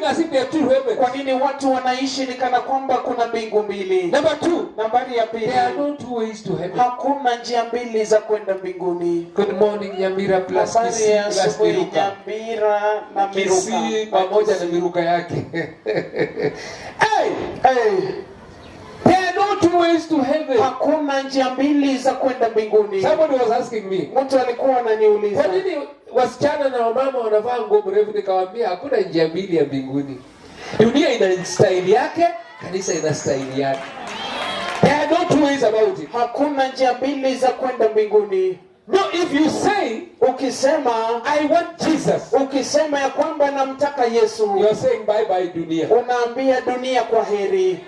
as if there are two heavens? Kwa nini watu wanaishi ni kana kwamba kuna mbingu mbili? Number two, Nambari ya there are pili, no two ways to heaven. hakuna njia mbili za kwenda mbinguni. Good morning Nyamira plus Habari Kisii ya plus asubuhi, Miruka. Nyambira na Kisii Miruka. pamoja na Miruka yake. Hey, Hey, there are no two ways to heaven. hakuna njia mbili za kwenda mbinguni. Somebody was asking me, Mtu alikuwa ananiuliza kwa nini wasichana na wamama wanavaa nguo mrefu? Nikawaambia hakuna njia mbili ya mbinguni. Dunia ina staili yake, kanisa ina staili yake. There are no two ways about it. hakuna njia mbili za kwenda mbinguni. No, if you say Ukisema I want Jesus, ukisema ya kwamba namtaka Yesu, you are saying bye bye dunia. unaambia dunia kwa heri.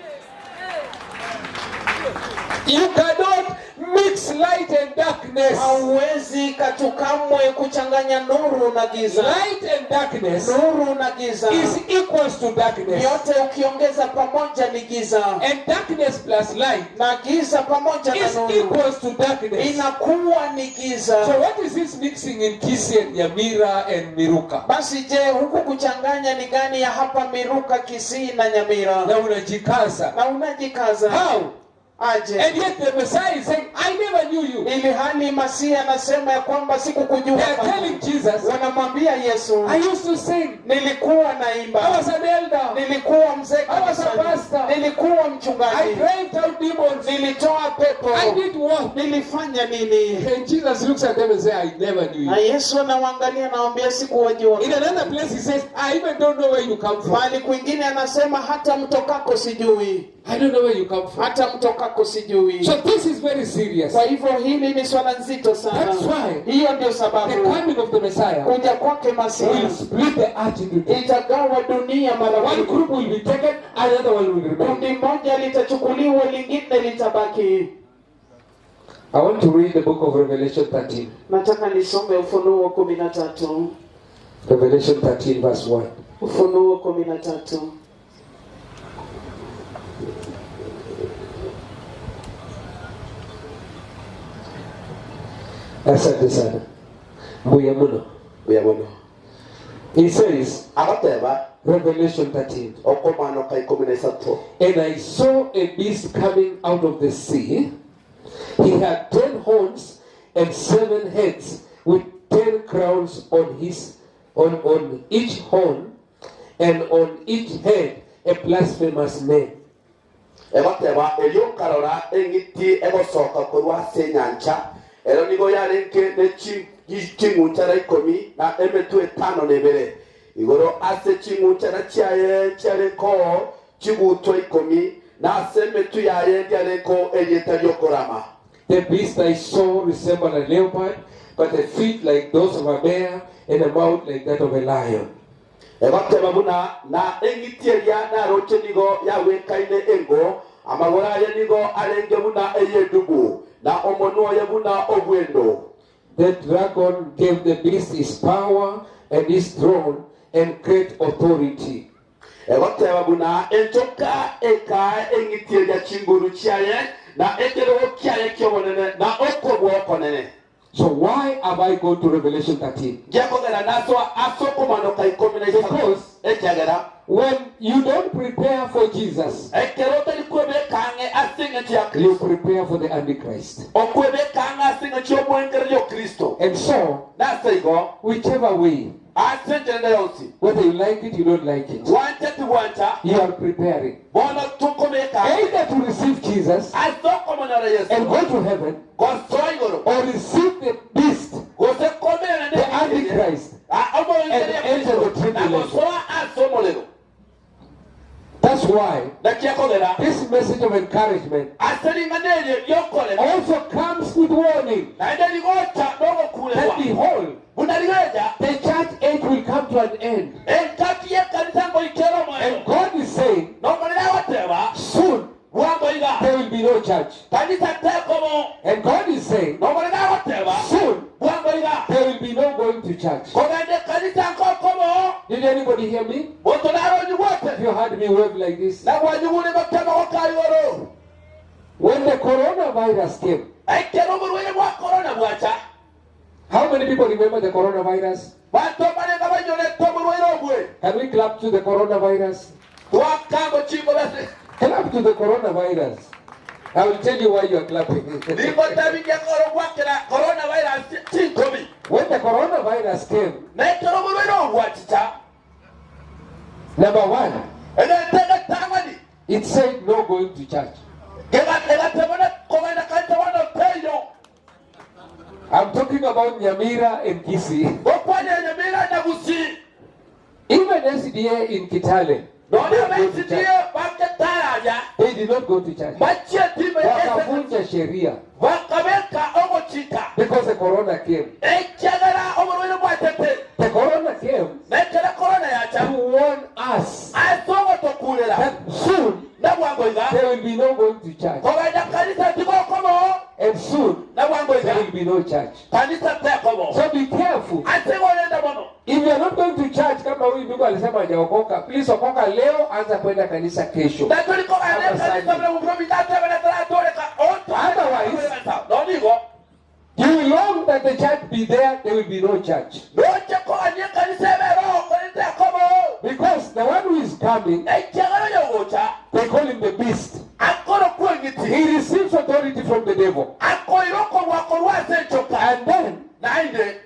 You cannot mix light and darkness. Hauwezi katukamwe kuchanganya nuru na giza. Light and darkness Nuru na giza is equals to darkness. yote ukiongeza pamoja ni giza, And darkness plus light na giza pamoja na is nuru equals to darkness. inakuwa ni giza. So what is this mixing in Kisii and Nyamira and Miruka? Basi je, huku kuchanganya ni gani ya hapa Miruka, Kisii na Nyamira? Na unajikaza. Na unajikaza How? aje? And yet the Messiah is saying, I never knew you. Ili hali Masihi anasema ya kwamba sikukujua. They are telling Jesus, Wanamwambia Yesu, I used to sing. nilikuwa I naimba, was an elder. nilikuwa mzee I was a kanisani, pastor. nilikuwa I mchungaji, drove out demons. nilitoa pepo, I did what? nilifanya nini? And Jesus looks at them and says, I never knew Na you. Yesu anawaangalia, anawaambia sikuwajua. In another place, he says, I even don't know where you come from. Mahali kwingine anasema hata mtokako sijui, I don't know where you come from. hata mtokako sijui. So this is very serious. Kwa hivyo hili ni swala nzito sana. That's why Hiyo ndio The sababu coming of the Messiah kuja kwake will Masihi split the earth into two. itagawa dunia mara One mbili. group will be taken, another one will remain. Kundi moja litachukuliwa, lingine litabaki. I want to read the book of Revelation 13. Nataka nisome Ufunuo 13, Revelation 13, verse 1. Ufunuo 13. Asante sana. Mbuya muno. Uyabona. He says, Agateba Revelation 13. okomanoka 13. And I saw a beast coming out of the sea. He had 10 horns and seven heads, with 10 crowns on his on each horn, and on each head a blasphemous name. Egoteba erio nkarora eng'iti egosoka korwa ase enyancha ero nigo yarenge ne ching'unchara 10 na emetwe 52 igoro ase ching'unchara chiaye chiarengeo chigutwa 10 na ase emetwe yaye ndiarengeo erieta riokorama. The beast I saw resembled a leopard, but the feet like those of a bear, and a mouth like that of a lion. Egoteba buna na eng'iti eria naroche nigo yagwekaine engo amagoro aye nigo arenge buna eyedubu na omonwa oye buna obwendo. The dragon gave the beast his power and his throne and great authority. Egoteba buna enchoka ekaa eng'iti eria chinguru chiaye na ekerogo kiaye kiobonene na okobua okonene. So why have I gone to Revelation 13? Giakogera naso ase okomanoka 13. Because Ekiagera when you don't prepare for Jesus, ekero otari kwebeka ang'e ase eng'encho ya you Kristo, prepare for the Antichrist. okwebeka ang'e ase eng'encho y'omwengereri o Kristo. And so, Nase igo whichever way, ase enchera ende yonsi, whether you like it, you don't like it, bwancha tibwancha, you are preparing bono tukobeka ang'e either to receive Jesus ase okomonyora and Yesu go to heaven, gosoa igoro or receive the beast, gose komerana the Antichrist, omwengereri and enter the Kristo na tribulation. gosoa ase omorero. That's why Nakiakogera this message of encouragement ase ring'ana erio riokorema also comes with warning naende rigocha that nogokurerwa behold, buna rigeja the church age will come to an end. enkaki y'ekanisa ngoikera And omwero God is saying, nomonene agoteba soon bwango iga there will be no church. kanisa tekomo And God is saying, nomonene agoteba soon bwango iga there will be no going to church. kogende kanisa nkokomo Did anybody hear me? monto naronyigwete If you heard me wave like this. nagwanyigure gotema goka igoro When the coronavirus came, ekero oborwaire bwa corona bwacha. How many people remember the coronavirus? Banto mbarenge bainyorete oborwaire obwe. Can we clap to the coronavirus? Twaka ngochingoro ase. Clap to the coronavirus. I will tell you why you are clapping. Ningotebi ngekora gwakera coronavirus chinkobi. When the coronavirus came, Na ekero oborwaire obo bwachicha, number one, egento egetang'ani it said no going to church. egateba na kogenda kanisa bono teiyo. I'm talking about Nyamira and Kisii. Gokwanera Nyamira na Gusii. Even SDA in Kitale. Nonya aba SDA ba Kitale aria. They did not go to church. Mbachieti ime ase Wakavunja sheria. Bakabeka ogochika. Because the corona came. Ekiagera oborwaire bwachete. The corona came. Na ekero corona yacha. To warn us. Ase ogotokurera. That soon. Na bwango iga. There will be no going to church. Kogenda kanisa tigokoba oo. And soon. Na bwango iga. There will be no church. Kanisa tekoba oo. So be careful. Ase igo orende mono. If you are not going to church kama huyu ndugu alisema hajaokoka, please okoka leo, anza kwenda kanisa kesho. Na tori kogenda Ama ekanisa Sunday. buna momura ominto atebe na taratoreka oo Otherwise, Nonya igo. You will long that the church be there, there will be no church. Noche kogania ekanisa ebe ero, korende tekoba oo. Because the one who is coming, Ekiagera oyogocha, they call him the beast. Akorokwa eng'iti. He receives authority from the devil. Akoira okobua korwa ase enchoka. And then, Naende,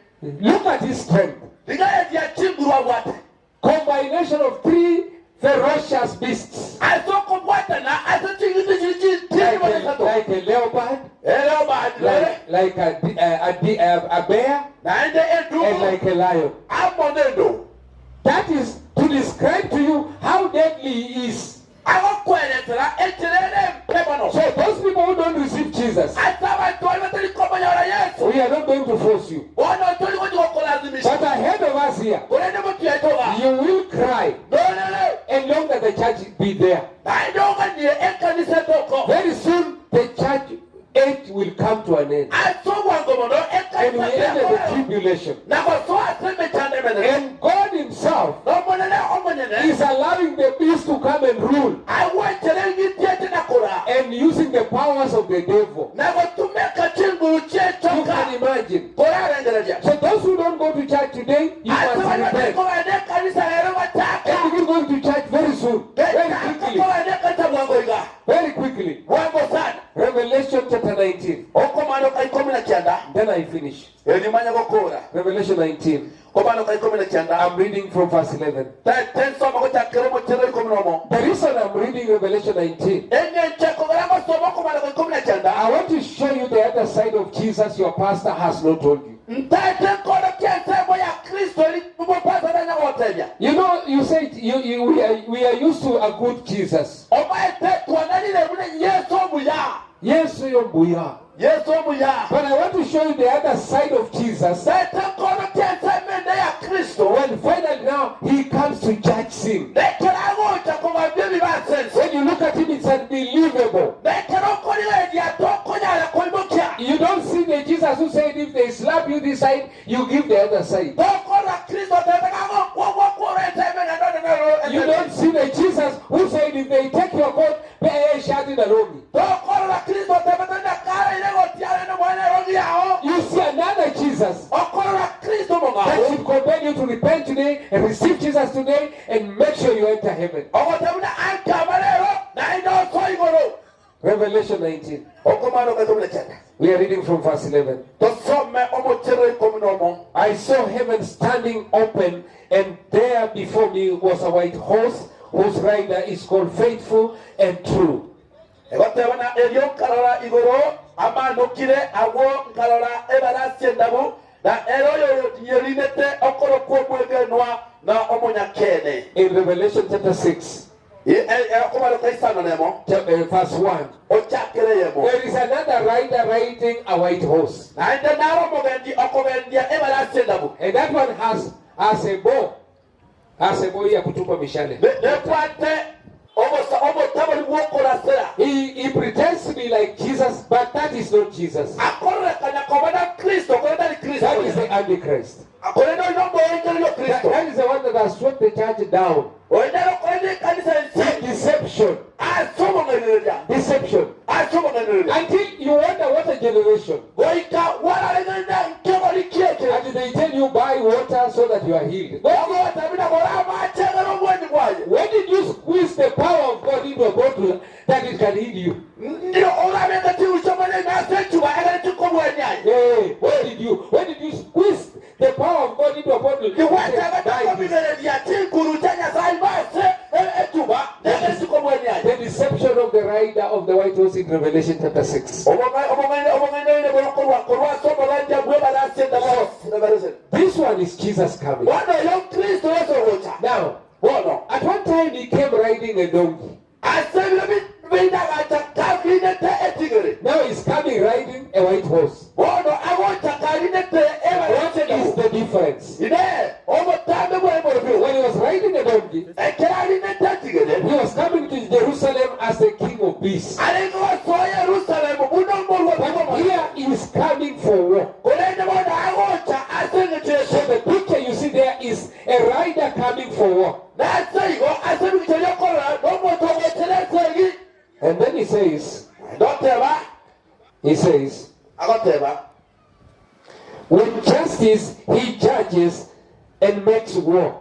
look at his strength. Rigereria chinguru abwate. Combination of three ferocious beasts. Ase okobwatana ase ching'iti chiria chintindi mono isato. Like a leopard, Eleopard, like, like a, a, a, a bear, naende and edubu, like a lion. Amo nendo. That is to describe to you how deadly he is. Agokweretera enchera ere embe mono. So those people who don't receive Jesus, Ase abanto baria batari komonyora Yeso, we are not going to force you. Bono tori gochia gokolazimisha. But ahead of us here, Korende motwe yaito iga, you will cry Norere, and long that the church be there. Naende oganie ekanisa etoko. Very soon the church age will come to an end. Ase obwango mono And we ekanisa enter the tekorera. tribulation. Na gosoa ase emechando emenene. And God himself N'Omonene omonyene is allowing the beast to come and rule. Agwenchere eng'iti eche na koraa. And using the powers of the devil. Na gotumeka chinguru You chi'echoka. can imagine. Korarengereria. So those who don't go to church today, you Ase must baria batari repent. kogenda ekanisa rero bachaka. And begin going to church very soon. Very Gechaka quickly. kogenda ekanisa bwango iga. Very quickly. Bwango sana. Revelation chapter 19. Okomanoka ikomi na kianda. Then I finish. Erio manye gokora. Revelation 19. Komanoka ikomi na kianda. I'm reading from verse 11. Tensoma gochakera omochero ikomi nomo. The reason I'm reading Revelation 19. Eng'encho ekogera ngosoma okomanoka ikomi na kianda. I want to show you the other side of Jesus your pastor has not told you. Ntaete nkorokia ensemo ya Kristo eri omopastor atanya gotebia. You know, you say you, you, we, are, we are used to a good Jesus. Omaete twanarire buna Yeso omuya. Yesu yo mbuya. Yeso omuya. But I want to show you the other side of Jesus. Ntaete nkorokia ensemo ende ya Kristo. When finally now he comes to judge sin. Nekero agocha kogambia ebibe ase ense. When you look at him, it's unbelievable. Nekero okorigereria tokonyara koimokia. You don't see the Jesus who said if they slap you this side, you give the other side. Tokora Kristo You don't see the Jesus who said if they take your coat, pay a shirt in a longi. You see another Jesus that should compel you to repent today and receive Jesus today and make sure you enter heaven. Revelation 19. We are reading from verse 11. I saw heaven standing open, and there before me was a white horse, whose rider is called Faithful and True. Egoteba na erio nkarora igoro amanokire, agwo nkarora ebarasi endabu, na ere oyoyerinete okorokwa omwegenwa na omonyakeene. In Revelation chapter 6, Okomaroka isano nemo, verse 1, ochakere eyemo. There is another rider riding a white horse. Naende naro omogendi okogendia ebarasi endabu. And that one has a bow. Has a bow ya kutupa mishale. Nebwate obotabori bw'okorasera. He pretends to be like Jesus, but that is not Jesus. Akorerekana koba na Kristo, korende ari Kristo. That is the Antichrist. Korende oyo nomoengereria Kristo. That is the one that has swept the church down. Oyo nere okorende ekanisa ense. With deception. Ase obong'ainereria. Deception. Ase obong'ainereria. Until you wonder what a generation. Goika warareng'aina nkegori kieke. that you are healed. Ogotabina gora amache egere obweni bwaye. When did you squeeze the power of God into a bottle that it can heal you? Ndio orabeka chiuchomane nase echuba egere chikobweni aye. Hey, when did you squeeze the power of God into a bottle? Iwetaga Buy this. chikobigereria chinguru chia Nyasaye base echuba egere chikobweni aye. The deception of the rider of the white horse in Revelation chapter 6. Obong'aini borokorwa korwa ase oborandia bwe barase endabose Revelation. This one is Jesus coming. Bono oyo Kristo Yesu ogocha. Now, Bono at one time he came riding a donkey. ase ebiro bindagacha karinete etigere. Now he's coming riding a white horse. Bono agocha karinete What ebarase is endabu. the difference? Ine obotambe bwe borobio. When he was riding a donkey, Ekero arinete etigere. he was coming to Jerusalem as the king of peace. Arenge gosoa Yerusalemu buna omorwoti But bw'omonene. here he is coming for war. Korende bono agocha ase eng'encho So Yesu. the picture you see there is a rider coming for war. Nase igo ase ebigicho biokorora nomonto ogochere esegi. And then he says, Ndoteba he says, agoteba with justice he judges and makes war.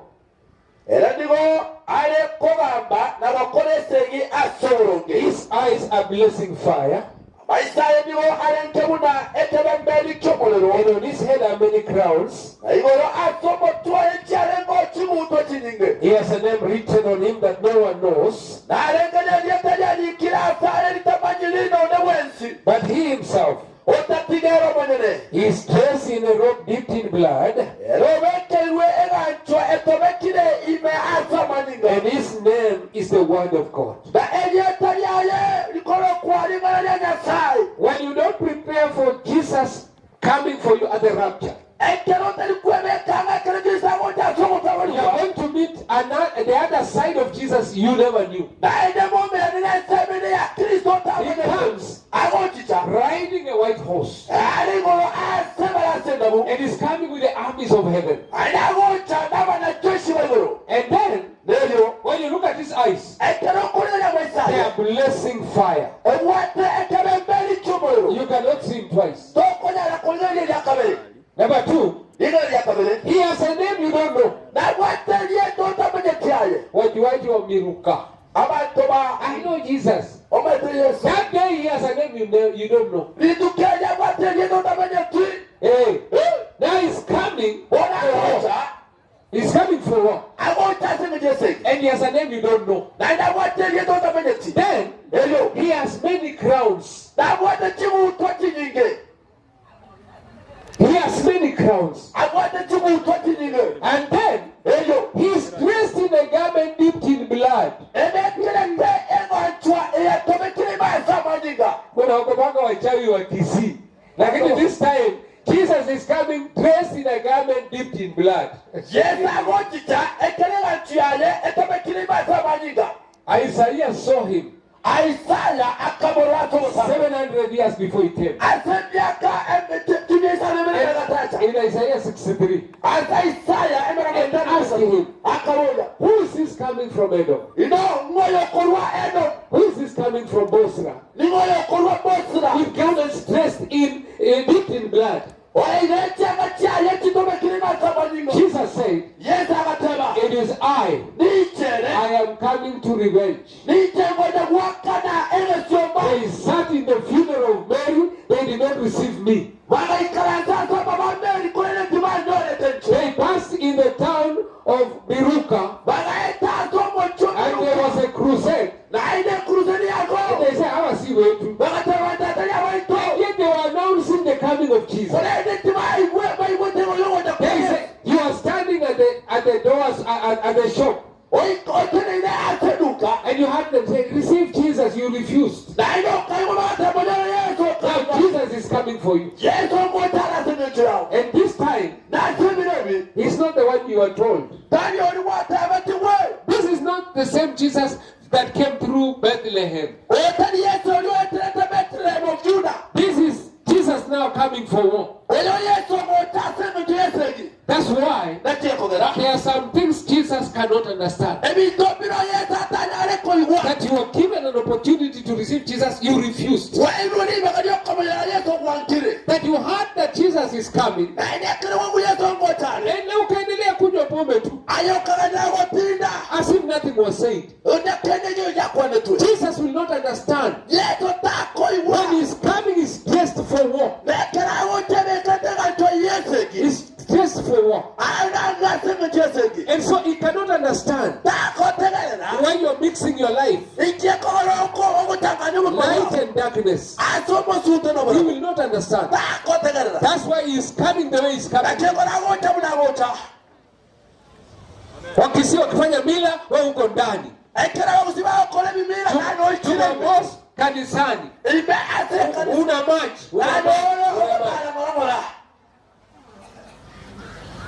era nigo are kogamba na gokora esegi ase oboronge. His eyes are blazing fire, Maisaye nigo arenge buna ekebemberi ki'omorero. and on his head are many crowns. Na igoro ase omotwe oye chiarenge chibuto chinyinge. He has a name written on him that no one knows, Narenge nerieta riarikire ase are ritamanyiri nonde bwensi. but he himself Otatigera omonene. is dressed in a robe dipped in blood, Era obekeirwe eganchwa etobekire ime ase amanyinga. and his name is the Word of God. Na erieta riaye rikorokwa ring'ana ria Nyasaye. When you don't prepare for Jesus coming for you at the rapture, Ekero otari kwebekanga ekero Kristo agocha ase you ogotaborigwa. are going to meet the other side of Jesus you never knew. Naende momerane n'ensemene ya Kristo He otamanyete. comes Agochicha. riding a white horse Ari igoro ase barase endabu. and is coming with the armies of heaven. Aende agocha n'abanajeshi ba igoro. And then, Neryo when you look at his eyes, ekero okoreria they Maisaye are blessing fire. obwate ekebemberi ky'omuriro. You cannot see him twice. Tokonyara kurigereria rya kabere. Number two, Rigoro rya kabere. he has a name you don't know. Nabwate erieta otamanyeti aye. Wajuaji wa Miruka. Abantu ba I know Jesus. omanyete Yesu. That day he has a name you know, you don't know. Rituko eria abwate erieta otamanyeti. Hey, Eh, now he's coming. Bono agocha He's coming for war. agocha ase eng'encho esegi. And he has a name you don't know. Naende abwate erieta otamanyeti. Then Eryo he has many crowns. nabwate chibutwa chinyinge. He has many crowns. Abwate chibutwa chinyinge. And then Eryo he's dressed in a garment dipped in blood. ebekirete eng'anchwa eyatomekire ase amanyinga. Wanaogopanga wachawi wa Kisii. Lakini this time Jesus is coming dressed in a garment dipped in blood. Yesu agochicha ekere eng'anchu yaye etomekire ase amanyinga. Isaiah saw him Isaya akamorora ase obosamba. 700 years before he came. Ase emiaka kimia isano emere gatacha. In Isaiah 63, Ase Isaya emere And ask him. akaboria. who is this coming from Edom? Ino ng'oyo korwa Edom, Who is this coming from Bosra? ning'oyo korwa Bosra. With garments dressed in dipped in blood. Oire echianga chiaye chitomekire ase amanyinga. Jesus said, Yesu agateba It is I. nichere I am coming to revenge. niche ngoja gwakana egesiomba They sat in the funeral of Mary, they did not receive me. bagaikaransa ase amabameri korende tibanyorete nche They passed in the town of Miruka, bagaeta ase omochie and there was a crusade. naende ekuruseni And yago they said, Our see way to. bagateba ntatari abaito And yet they were announcing the coming of Jesus. korende tibaigwe baigwete goyogoja They said, You are standing at the doors at the shop, oteneine ase eduka and you heard them say, Receive Jesus, you refused. naende okaigwa bagateba onyore Yesu Now okaigwa Jesus is coming for you. Yesu ogochara ase eng'encho yao And this time, nase ebiro ebi he's not the one you are told. tari ori gwateba tigwe This is not the same Jesus that came through Bethlehem. otari Yesu ori oeterete Bethlehem of Judah. This is Jesus now coming for war. Oyo Yesu ogocha ase eng'encho y'esegi That's why nakyekogera there are some things Jesus cannot understand. ebintu bino Yesu atanyare koigwa That you were given an opportunity to receive Jesus, you refused. wairwe ribaga ryokomonyera Yesu ogwankire That you heard that Jesus is coming, naende ekero gwangu Yesu ngochare and ukaendelea kunywa Aye okagania gotinda. As if nothing was said. Onde kende gio giakwanetwe. Jesus will not understand. Yeso takoigwa. When he's coming, he's dressed for war. Nekero agocha ebekete egachwa y'esegi. He's dressed for war. Aranga ase engencho y'esegi. And so he cannot understand Tagotegerera. why you're mixing your life, Inki ekogora oko ogotangania obogima light bwao. and darkness. Ase omosunte He nobororo. will not understand. Tagotegerera. That's why he's coming the way he's coming. Naki ekero agocha buna agocha. Wakisii wakifanya mila, wewe uko ndani. Ekero abagusii bagokora ebimira, naye noichire ime. Jumamosi kanisani Ime ase ekanisa. una maji, una Naye maji, noro una maji. ogotara ng'ora ng'ora.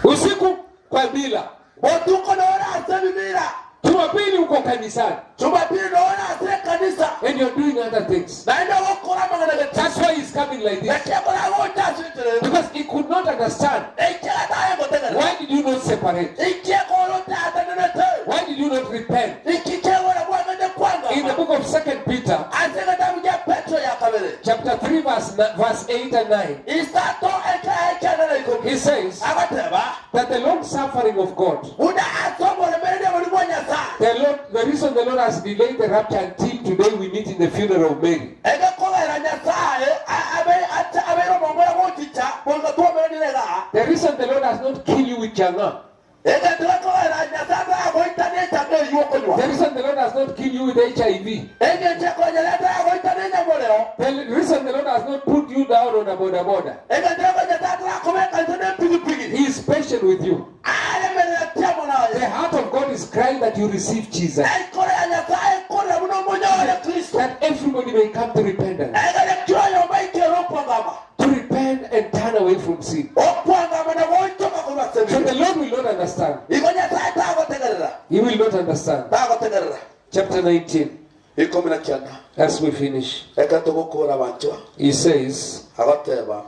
Usiku kwa mila, Botuko noro ase ebimira. Jumapili uko kanisani Jumapili noro ase ekanisa. and you're doing other things. Naende ogokora amang'ana gete. That's why he's coming like this. Naki ekero agocha ase enchera eye. Because he could not understand. Ekiagera taye gotegerera. Why did you not separate? Inki ekero otatenenete. Why did you not repent? Inki kegora bwang'ende In the kwangama. book of Second Peter, Ase egetabu kia Petro ya kabere. chapter 3, verse 8 and 9, Isato ekea ekianda na ikomi. he says Agateba. that the long suffering of God, Buna ase oboremereria bori bwa Nyasaye. the Lord, the reason the Lord has delayed the rapture until today we meet in the funeral of Mary. Egekogera Nyasaye abeire omong'ina gochicha goika twomeranire igaa. The reason the Lord has not killed you with Janga, Egento gekogera Nyasaye taragoitania echanga eywo okonywa. the reason the Lord has not killed you with HIV, Egento ekonyera taragoitania enyamorero. the reason the Lord has not put you down on a border border, Egento ekonyera Nyasaye tarakobeka inse ne epigipigi. He is patient with you. Aremereretie mono The aye. heart of God is crying that you receive Jesus, Ekoro ya Nyasaye ekorera buna omonyore Kristo. that everybody may come to repentance, Egere kioyo maikere okwangama. to repent and turn away from sin. Okwangama na goichoka korwa ase So ebibe. the Lord will not understand. Igo Nyasaye tagotegerera. He will not understand. Tagotegerera. Chapter 19, Ikomi na kianda. as we finish, Eka togokora abanchwa. he says, Agoteba.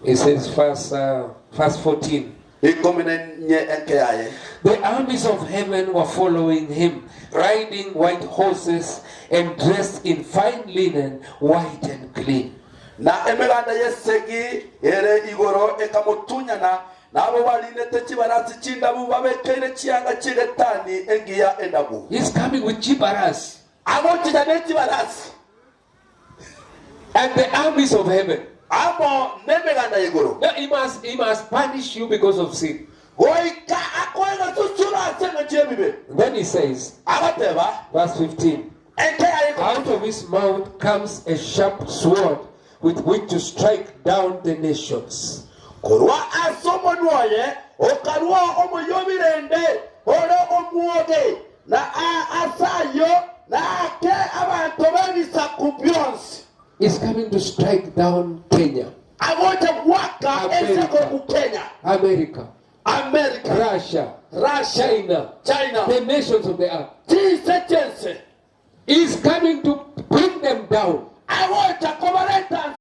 he says, verse 14. Ikomi na nye enke yaye. The armies of heaven were following him, riding white horses and dressed in fine linen, white and clean. Na emeganda y'esegi ere igoro ekamotunyana nabo barinete chibarasi chindabu babekeire chianga chigetani engiya endabu. He's coming with chibaras Agochicha ne chibarasi. and the armies of heaven. Amo nemeganda igoro. Now he must punish you because of sin. Goika akoega susura ase engencho y'ebibe. Then he says, Agateba verse 15, enke yaye out of his mouth comes a sharp sword with which to strike down the nations. Korwa ase omonwa oye okarua omoyio obirende ore omwoge na ase ayio naake abanto b'ebisaku bionsi. He's coming to strike down Kenya, Agocha gwaka America. enseko ku Kenya, America, America, Russia, Russia, China, China, the nations of the earth. chinse chense. He's coming to bring them down. Agocha kobareta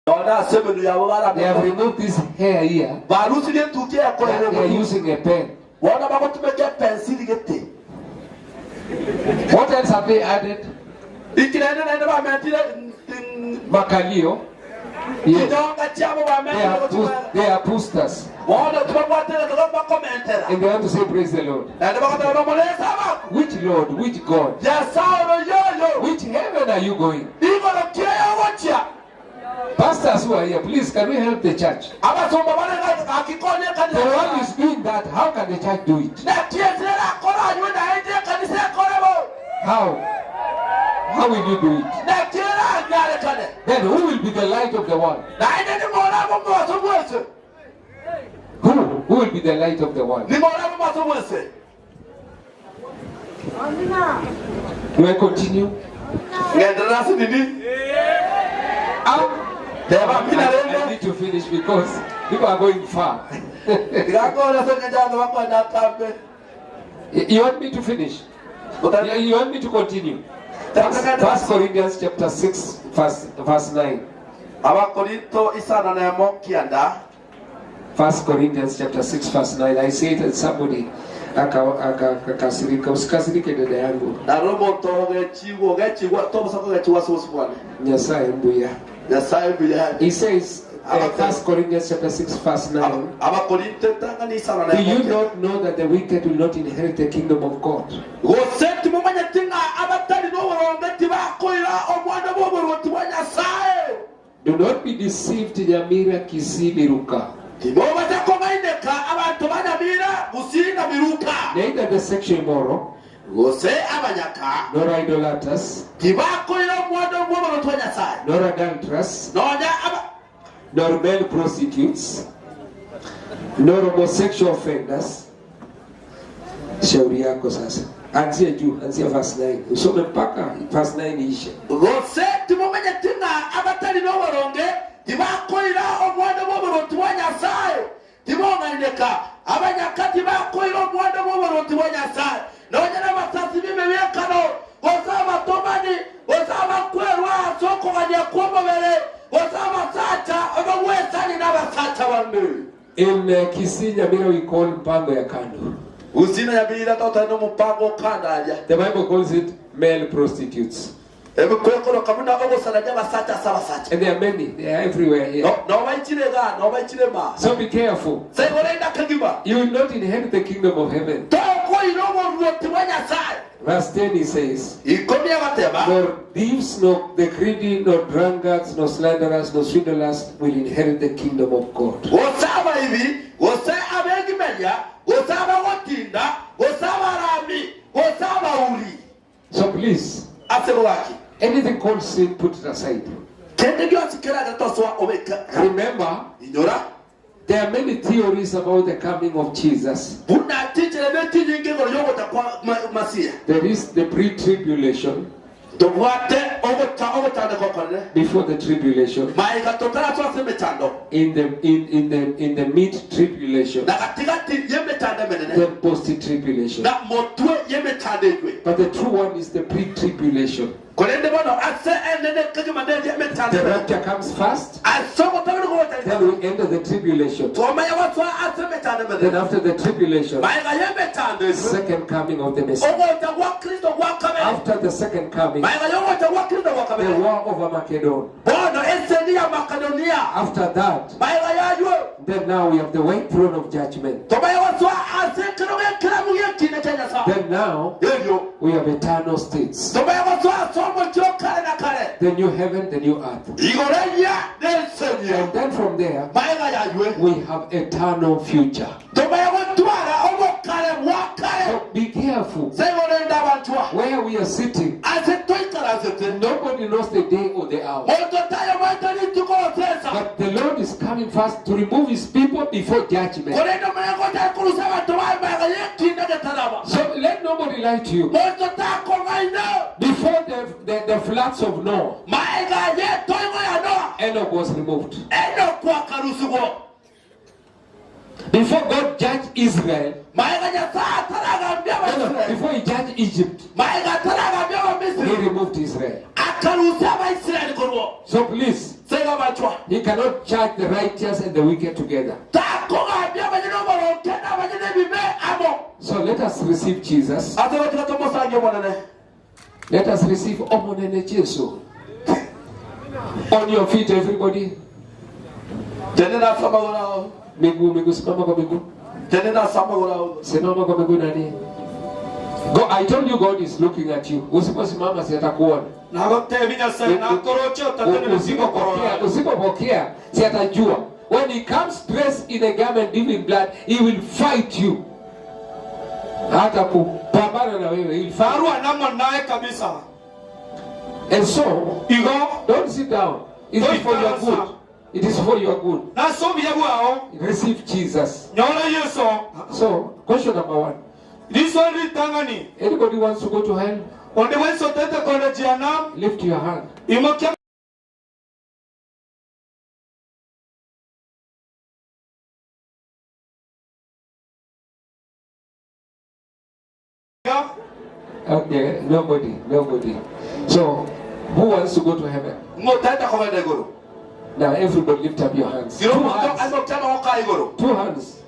Ona ase emenu yabo They have barabeka. removed this hair here. Barusirie entuki And they are using a pen. Bono bagotumeka epensili gete. What else have they added? Ikirende naende bamentire Makalio. Yes. chidonga chiabo They bamentire are, gochibwera. they are boosters. Bono tibabwatire togo bakomentera. And they want to say, Praise the Lord. Naende bagoteba nomoresa abaku. Which Lord? Which God? Nyasaye ono yoyo. Which heaven are you going? Igoro kieyo gochia. Pastors who are here, please, can we help the church? Abasomba bare akikonya The one ekanisa. is doing that, how can the church do it? Nakiesera akora anywe naende ekanisa ekorebo. How? How will you do it? Nakiera anyarekane. Then who will be the light of the world? Naende nimorabo mwoso bwese. Who? Who will be the light of the world? Ning'o orabe omobaso bw'ense? Do I continue? Ng'enderere ase nini? Out. Teba mbina I, I rende. need to finish because people are going far. Tiga nkore ase engencho abanto bakoenda atambe. You want me to finish? Otari- You want me to continue? First Corinthians chapter 6, verse 9. Abakorinto isano nemo kianda. First Corinthians chapter 6 verse 9. I say it and somebody akakasirika. Usikasirike dada yangu. Naro omonto ogechigwa ogechigwa tobosa kogechigwa ase obosio bwane. Nyasaye mbuya. Nyasaye mbuya. He says First Corinthians chapter 6 verse 9. Abakorinto etang'ani isano Do you nemo. not know that the wicked will not inherit the kingdom of God? Gose timomanyeti ng'a abatari noboronge tibakoira omwana bw'oboruoti bwa Nyasae? Do not be deceived, Nyamira, Kisii, Miruka. Timobasa kong'aineka abanto ba Nyamira, Gusii na Miruka. Neither the sexual immoral, Gose abanyaka, nor idolaters, tibakoira omwando bw'oboruoti bwa Nyasae. nor adulterers, Nonya aba, nor male prostitutes, nor homosexual offenders. Shauri yako sasa. Anzia juu, anzia verse 9. Usome mpaka verse 9 iishe. Gose timomanyeti ng'a abatari noboronge tibakoira omwando bw'oboruoti bwa Nyasae? Tibong'aineka, abanyaka tibakoira omwando bw'oboruoti bwa Nyasae, nonya nabasasi b'emebekano, gose abatomani, gose abakwerwa ase okogania kw'omobere, gose abasacha abagwesani nabasacha bande. In Kisii Nyamira we call mpango ya kando. Gusii na Nyamira totari nomopango o kando aria. The Bible calls it male prostitutes. Ebikwekoroka buna ogosarania abasacha ase abasacha. And there are many, they are everywhere here. No, nobaichire igaa, nobaichire maa. So be careful. Saigo rende akagima. You will not inherit the kingdom of heaven. Tokoira oboruoti bwa Nyasae. Verse 10 he says, Ikomi agateba. Nor thieves, nor the greedy, nor drunkards, nor slanderers, nor swindlers will inherit the kingdom of God. Gose abaibi, gose abegimeria, gose abagotinda, gose abarami, gose abauri. So please, Ase gogaki. anything called sin, put it aside. Kende gionsi keragere tosoa obeke. Remember, Inyora. there are many theories about the coming of Jesus. Buna chinchera chinyinge igoro y'ogocha kwa Masia. There is the pre-tribulation. Tobwate ogocha ogochandeka okonene. Before the tribulation. Maega totarasoa ase emechando. In the in in the in the mid tribulation. Na gatigati y'emechando emenene. Then post tribulation. Na motwe y'emechando ekwe. But the true one is the pre-tribulation. Korende bono ase enene kegima neri emechando The emenene. rapture comes first. Ase ogotabera gocha Then we enter the tribulation. Twamanya gosoa ase emechando Then emenene. after the tribulation, Maega y'emechando ekwe. second coming of the Messiah. Ogocha gwa Kristo gwa kabere. After the second coming, Maega y'ogocha gwa Kristo gwa the kabere. war of Armageddon. Bono esegi ya Makedonia. After that, Maega y'aywo. then now we have the white throne of judgment. Tomanye gosoa ase ekero g'ekeramu gi'ekina kia Nyasae. Then now Erio. we have eternal states. Tomanye gosoa ase omochie o kare na kare. The new heaven, the new earth. Igoro enyia na ense enyia. And then from there, Maega y'aywo. we have eternal future. Tomanye gotwara obokare bwa kare. So be careful. Saigo rende abanchwa. Where we are sitting, Ase toikaransete. nobody knows the day or the hour. Monto tayo monto rituko gose ensa. But the Lord is coming fast to remove his people before judgment. Korende omonene gocha korusia abanto baye magega y'ekiina getaraba. So let nobody lie to you. Monto takong'aina. Before the floods of Noah, Magega y'etoigo ya Noah, Enoch was removed. Enoch akarusigwa. Before God judged Israel, Magega Nyasaye ataragambia no, no, Abaisraeli. before he judged Egypt, Magega ataragambia Abamisiri. he removed Israel. Akarusia Abaisraeli korwa. So please, Sega bachwa. he cannot judge the righteous and the wicked together. Takogambia abanyene oboronge na abanyene ebibe amo. So let us receive Jesus. Ase gotiga tomosange Omonene. Let us receive Omonene Jesu. On your feet, everybody. Tenena ase amagoro ao. Miguu, miguu, simama kwa miguu. Tenena ase amagoro ao. Simama kwa miguu nani? Go, I told you God is looking at you. Usiposimama si atakuona. Nagotebi Nyasaye nakoroche otatenene Usipopokea, usipopokea si atajua. When he comes dressed in a garment dipped in blood, he will fight you. Hata kupambana na wewe, he will fight. Barua namo naye kabisa. And so, Igo, don't sit down. It's for your good. It is for your good. Nase obuya bwao. Receive Jesus. Nyora Yeso. So, question number one. Riswali ritang'ani. Anybody wants to go to hell? Onde bwensi otete kogenda Jehanamu, Lift your hand. imokia Okay, nobody, nobody. So, who wants to go to heaven? Ng'otaete kogenda igoro. Now, everybody lift up your hands. Kira Two omonto hands. aimokie amagoko aye igoro. Two hands.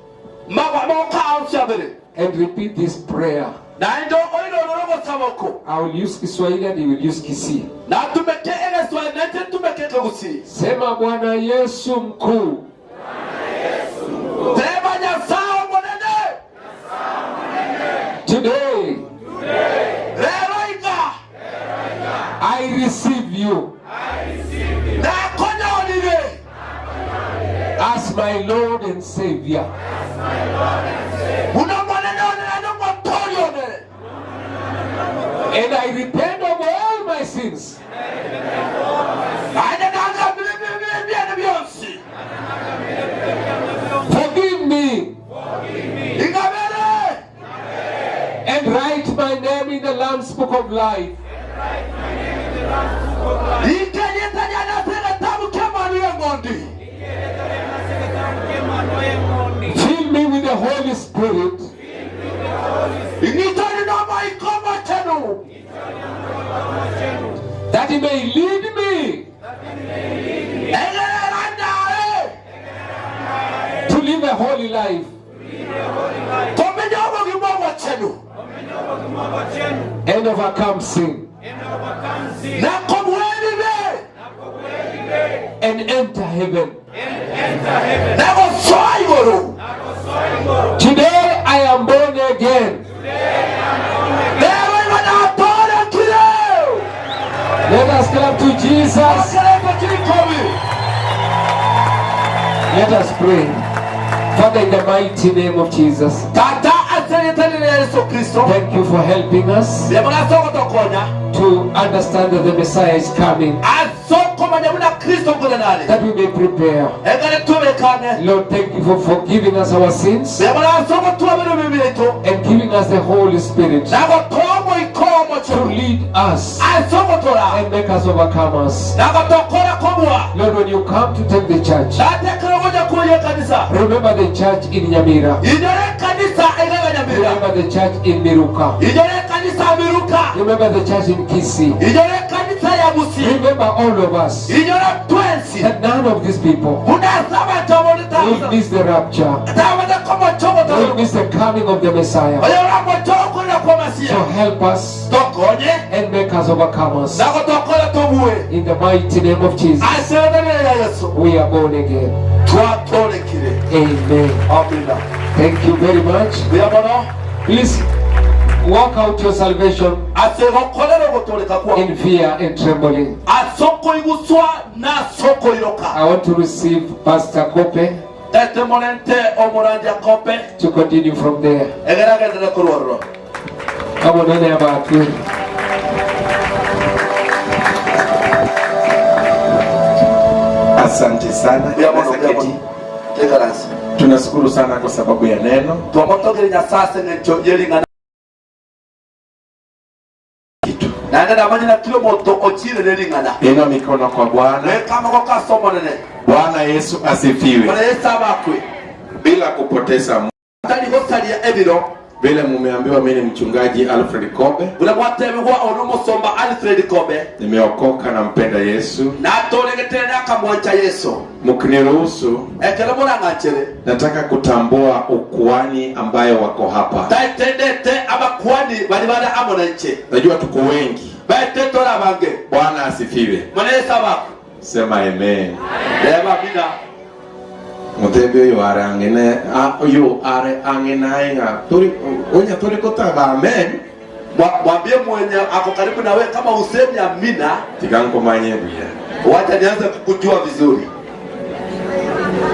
Mago amagoko ao chiabere. And repeat this prayer. Naende oirorere ogosaba oko. I will use Kiswahili and you will use Kisii. Natumeke Egeswahili nainche ntumeke Ekegusii. Sema Bwana Yesu mkuu. Teba Nyasae Omonene. Today, Rero iga. I receive you. Nakonyorire. As my Lord and Savior. Buna Omonene one naende Omotoori one. And I repent of all my sins. Naende nagambire ebibe biane bionsi. Forgive me. Ingabere. And write my name in the Lamb's Book of Life. Rika erieta riane ase egetabu ki'Emanwa y'Eng'ondi. Fill me with the Holy Spirit. Ing'ichori n'Omoika Omochenu. That he may lead me. Egere erandare. To live a holy life. Komenya obogima obochenu. And overcome sin. Na kobua ebibe. And enter heaven. Na gosoa igoro. Today I am born again. Rero igo natorekire. Let us clap to Jesus. Let us pray. Father, in the mighty name of Jesus. Tata ase erieta ria Yeso Kristo. Thank you for helping us. Mbuya mono ase ogotokonya. To understand that the Messiah is coming. Ase okomanya buna Kristo nkorera are. That we may prepare. Ekero twebekane. Lord, thank you for forgiving us our sins. Mbuya mono ase ogotwabera ebibe biaito. And giving us the Holy Spirit. Na gotoa Omoika Omochenu. To lead us. Ase ogotoraa. And make us overcomers. Na gotokora kobua. Lord, when you come to take the church. Tata ekero ogocha koyia ekanisa. Remember the church in Nyamira. Inyora ekanisa iga Nyamira. Remember the church in Miruka. Inyora ekanisa Miruka. Remember the church in Kisii. Inyora ekanisa ya Gusii. Remember all of us. Inyora twensi. That none of these people Buna ase abanto abo will miss the rapture. Tabata komochogo Will miss the coming of the Messiah. Oyora mochogo kwa Masia. So help us. Tokonye. And make us overcomers. Na gotokora tobue. In the mighty name of Jesus. Ase erieta ria Yeso. We are born again. Twatorekire. Amen. Amina. Thank you very much. Mbuya mono. Please work out your salvation Ase gokorera ogotoreka kwao. in fear and trembling. Ase okoiguswa na ase okoiroka. I want to receive Pastor Kope Tete morente omorandia Kope. to continue from there. Egere agenderere korwa ororo. Omonene abakwe. Asante sana. Mbuya mono, mbuya Keti. mono. Tekaranse. Tunashukuru sana kwa sababu ya neno. Twamotogire Nyasaye ase eng'encho ye ring'ana Kitu. naende namanye naki omonto ochire ne ring'ana. Inua mikono kwa Bwana. Beka amaboko ase Omonene. Bwana Yesu asifiwe. Bwana Yesu abakwe. Bila kupoteza muda. Tari gosaria ebiro. Vile mumeambiwa mimi ni mchungaji Alfred Kobe. Buna mwatebigwa oyo nomosomba Alfred Kobe. Nimeokoka na mpenda Yesu. Natoregete nakamwancha Yeso. Mkiniruhusu, Ekero morang'anchere. nataka kutambua ukuani ambayo wako hapa. Taetendete abakuani baria bare amo nainche. Najua tuko wengi. Baete tore abange. Bwana asifiwe. Bwana Yesu abakwe. Sema amen. Teba amina. Motebie oyo are ang'e ne a- oyo are ang'e naye ng'a tori onya tori kotaba amen. Mwambie mwenye ako karibu na wewe kama usemi amina. Tiga nkomanye buya. Wacha nianze kukujua vizuri.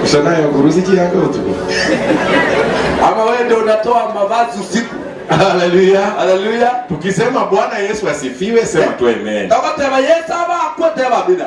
Gose naye okorusia chianga botuko. Ama wewe ndio unatoa mavazi usiku. Haleluya. Haleluya. Tukisema Bwana Yesu asifiwe, sema tu amen. Togoteba Yesu abakwe teba amina.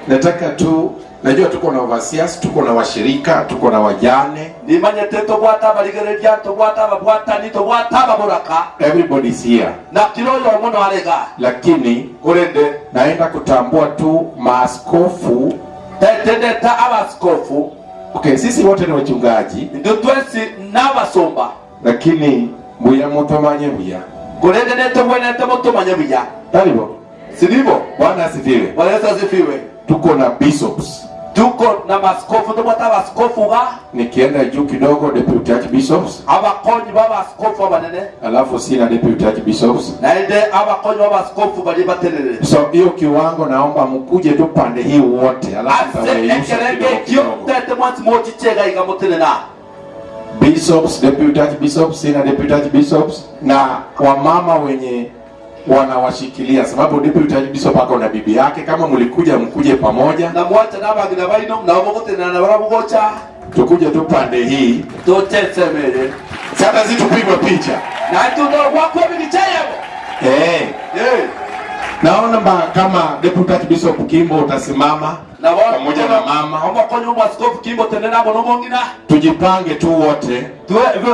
Nataka tu, najua tuko na overseers, tuko na washirika, tuko na wajane. Nimanyete ntobwate abarigereria, ntobwate ababwatani, ntobwate ababoraka. Everybody is here. Na kera oyomo noare igaa. Lakini Korende naenda kutambua tu maaskofu. Tetendete abaskofu. Okay, sisi wote ni wachungaji. Intwe twensi nabasomba. Lakini mbuya motomanye buya. Korende netogwenerete motomanye buya. Tari bo? Siribo? Bwana asifiwe. Bwana Yesu asifiwe. Tuko na bishops. Tuko na maskofu, tobwate abaskofu iga. Nikienda juu kidogo deputy archbishops. Abakonyi b'abaskofu abanene. Alafu sina deputy archbishops. Naende abakonyi b'abaskofu baria batenenere. So hiyo kiwango naomba mkuje tu pande hii wote alafu Ase nitawayeyusha ekerengo kidogo ekio kidogo. ntete mwensi mochiche iga iga motenene aa. Bishops, deputy archbishops, senior deputy archbishops na wamama wenye wanawashikilia sababu deputy archbishop ako na bibi yake. Kama mlikuja mkuje pamoja, Na mwacha nabang'ina baino nabo mogotenena nabarabwo gocha. Tukuje tu pande hii toche ensemo eye. Sasa si tupigwe picha Naintwe togwakwa emigicha eyemo. Eh. Eh. Naona mba kama deputy archbishop Kimbo utasimama Na bono pamoja na mama. Omokonyi omwaskofu Kimbo tenena amo nomong'ina. Tujipange tu wote.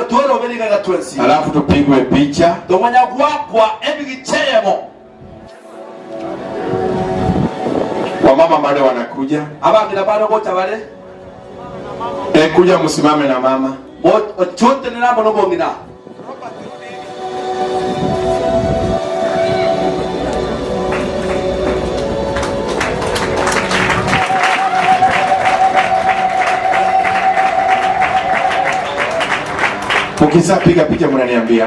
Tweroberie iga twensi. Alafu tupigwe picha. Tomanya gwakwa emigicha eyemo. Wamama bado wanakuja. Abang'ina bado gocha bare. Eh, kuja msimame na mama. Ochotenena amo nomong'ina. Mukishapiga picha mnaniambia.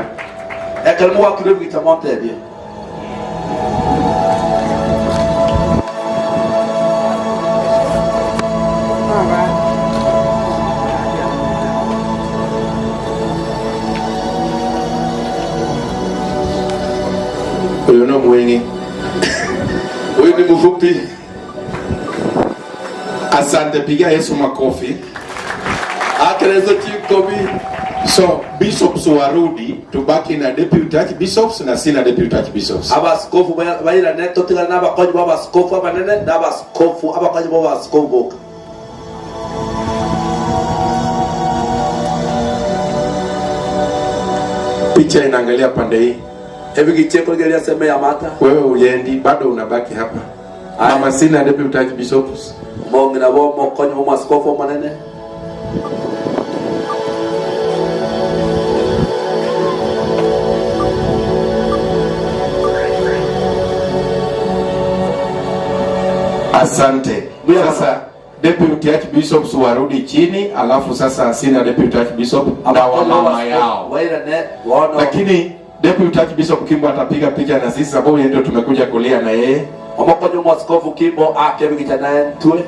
Ekero mogwakire ebigicha montebie. Huyu no mwengi. Huyu ni mfupi. Asante, piga Yesu makofi. Akera Yesu chikobi. So bishops warudi, tubaki na deputy archbishops na sina deputy archbishops. Abaskofu bairane totigane na abakonyi b'abaskofu abanene na abaskofu abakonyi b'abaskofu boka. Picha inaangalia pande hii. Ebigichi ekorigereria ase ime y'amata. Wewe uyendi bado unabaki hapa. Mama sina deputy archbishops. Omong'ina bw'omokonyi bw'omoaskofu omonene. Asante. Sasa deputy archbishops warudi chini, alafu sasa sina deputy archbishop na wamama yao. Lakini deputy archbishop Kimbo atapiga picha na sisi sababu yeye ndio tumekuja kulia na yeye. Omokonyi omwaskofu Kimbo ake ebigicha naye ntwe.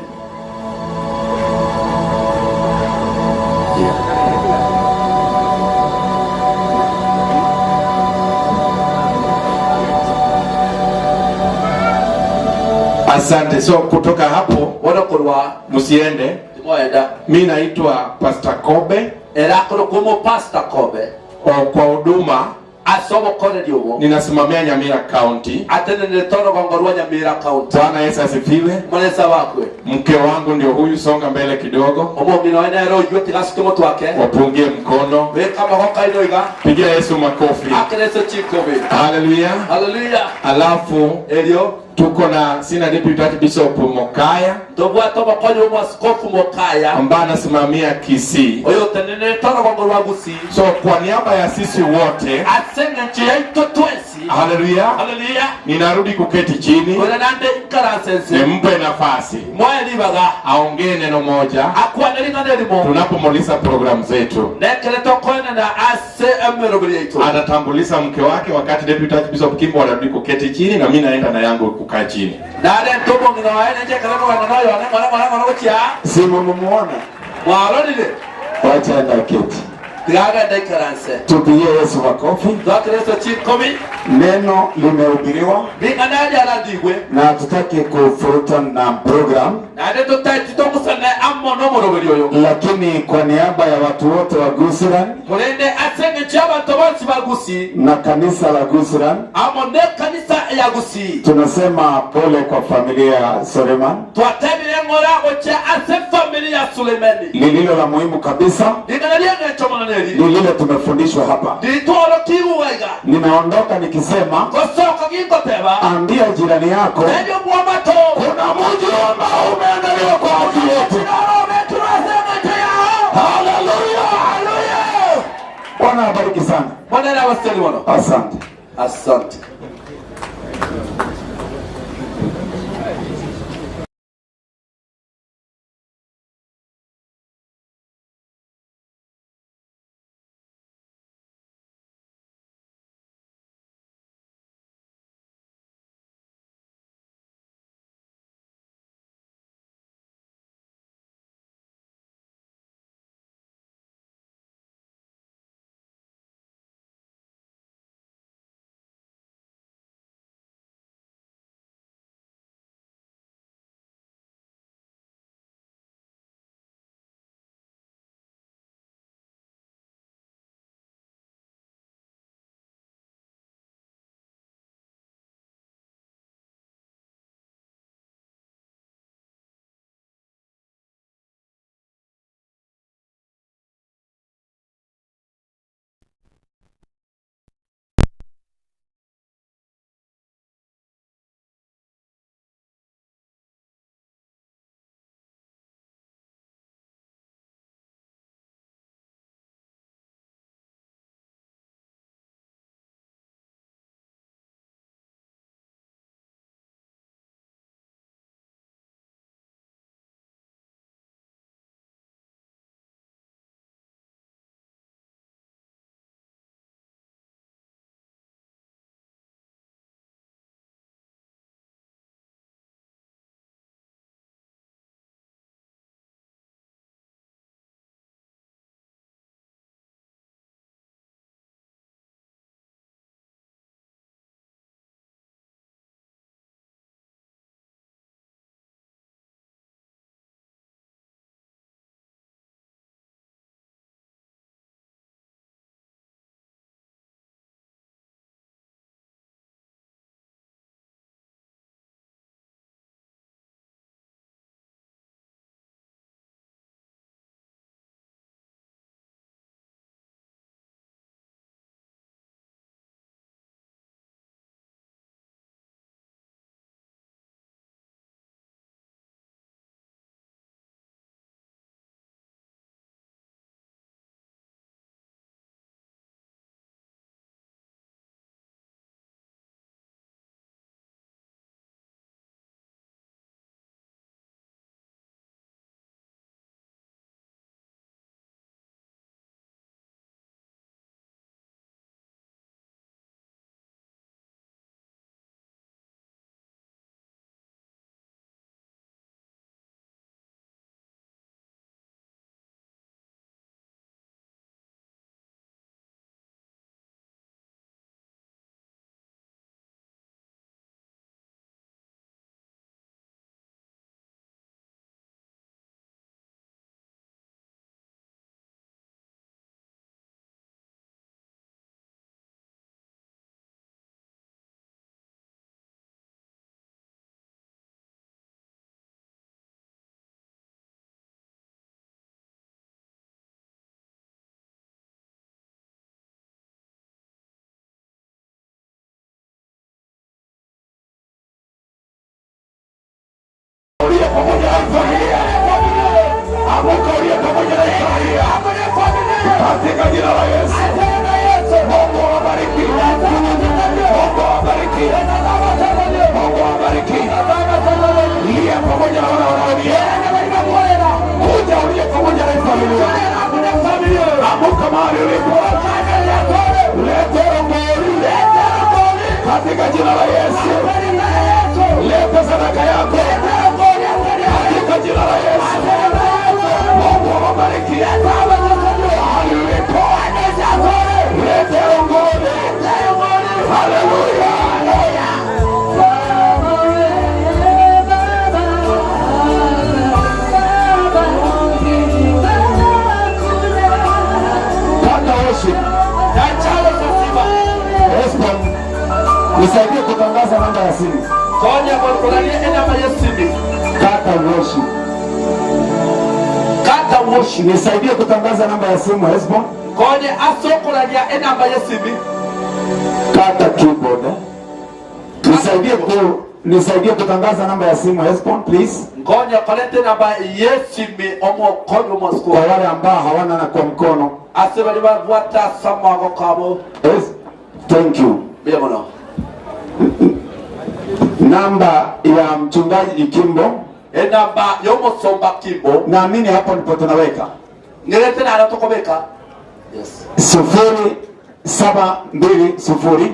Asante. So kutoka hapo Bono korwa msiende. Timoenda. Mi naitwa Pastor Kobe. Era akorokwa omopastor Kobe. O, kwa huduma ase obokoreri obo ninasimamia Nyamira County. Atenenete orogongo rwa Nyamira County. Bwana Yesu asifiwe. Bwana Yesu abakwe. Mke wangu ndio huyu, songa mbele kidogo. Omong'ina oye nere oyio, tiga asuke omotwe ake. Wapungie mkono. Beka amagoko aino iga. Pigia Yesu makofi. Akera Yesu chikobi. Haleluya. Haleluya. Alafu erio tuko na sina deputy archbishop Mokaya. Tobwate omokonyi bw'omwaskofu Mokaya. Ambaye anasimamia Kisii. Oyo otenenerete orogongo rwa Gusii. So kwa niaba ya sisi wote. Ase eng'encho yaito twensi. Haleluya. Haleluya. Ninarudi kuketi chini. Koira nande inkaranse ense. Nimpe nafasi. Moe ribaga. Aongee neno moja. Akwane ring'ana erimo. Tunapomuliza programu zetu. Nekere tokoenena ase emeroberi yaito. Atatambulisha mke wake wakati Deputy Archbishop Kimbo anarudi kuketi chini na mimi naenda na yangu kukaa chini. Narente omong'ina oye nenche ekero kogenda noyo one ng'ora ng'ora ng'ora gochia. Si mmemuona? Mwarorire? Wacha aende aketi. Tiga agende aikaranse. Tupigie Yesu makofi. Twakere Yeso chinkobi. Neno limehubiriwa Ring'ana riarandigwe. na hatutaki kufuruta na program, Naende totaeti togusane amo nomoroberi oyo. lakini kwa niaba ya watu wote wa Gusiran Korende ase engencho y'abanto bonsi ba Gusii na kanisa la Gusiran amo nekanisa ya Gusii, tunasema pole kwa familia ya Suleiman. twatebire ng'ora gochia ase efamiri ya Sulemani. Lililo la muhimu kabisa Ring'ana ri'engencho mono neri, ni lile tumefundishwa hapa. ritworokigwe iga. Ninaondoka nikisema, Gosoka gingoteba, ambia jirani yako Teebia omwamato, kuna mji ambao umeandaliwa kwa ajili yetu. Orobekirwe ase engencho yao. Haleluya! Haleluya! Bwana abariki sana. Bwana ere abaseri mono. Asante. Asante. Uliye pamoja na familia, amuka uliye pamoja na familia, katika jina la Yesu. Mungu awabariki, Mungu awabariki, Mungu awabariki. Lia pamoja na wana wanaolia, kuja uliye pamoja na familia, amuka mahali ulipo, lete rongoli katika jina la Yesu, lete sadaka yako katika jina la Yesu. Mungu awabariki mahali ulipo. Hallelujah. Kata worship. Nachalo sasima. Respond. Nisaidie kutangaza namba ya simu. Konya kolani enamba yesimi. Kata worship. Kata worship. Nisaidie kutangaza namba ya simu Hesbon. Konye asokolania enamba yesimi. Kata keyboard. eh. Nisaidie ku nisaidie kutangaza namba ya simu Hesbon please. Ngonya kolete namba yesimi omo konyo mosco. Kwa wale ambao hawana na kwa mkono. Ase bali babwata samago kabo. Yes. Thank you. Bia mono. Namba ya mchungaji Ikimbo. Enamba yomosomba kimbo. Naamini hapo ndipo tunaweka. Ngelete na tokobeka. Yes. 0720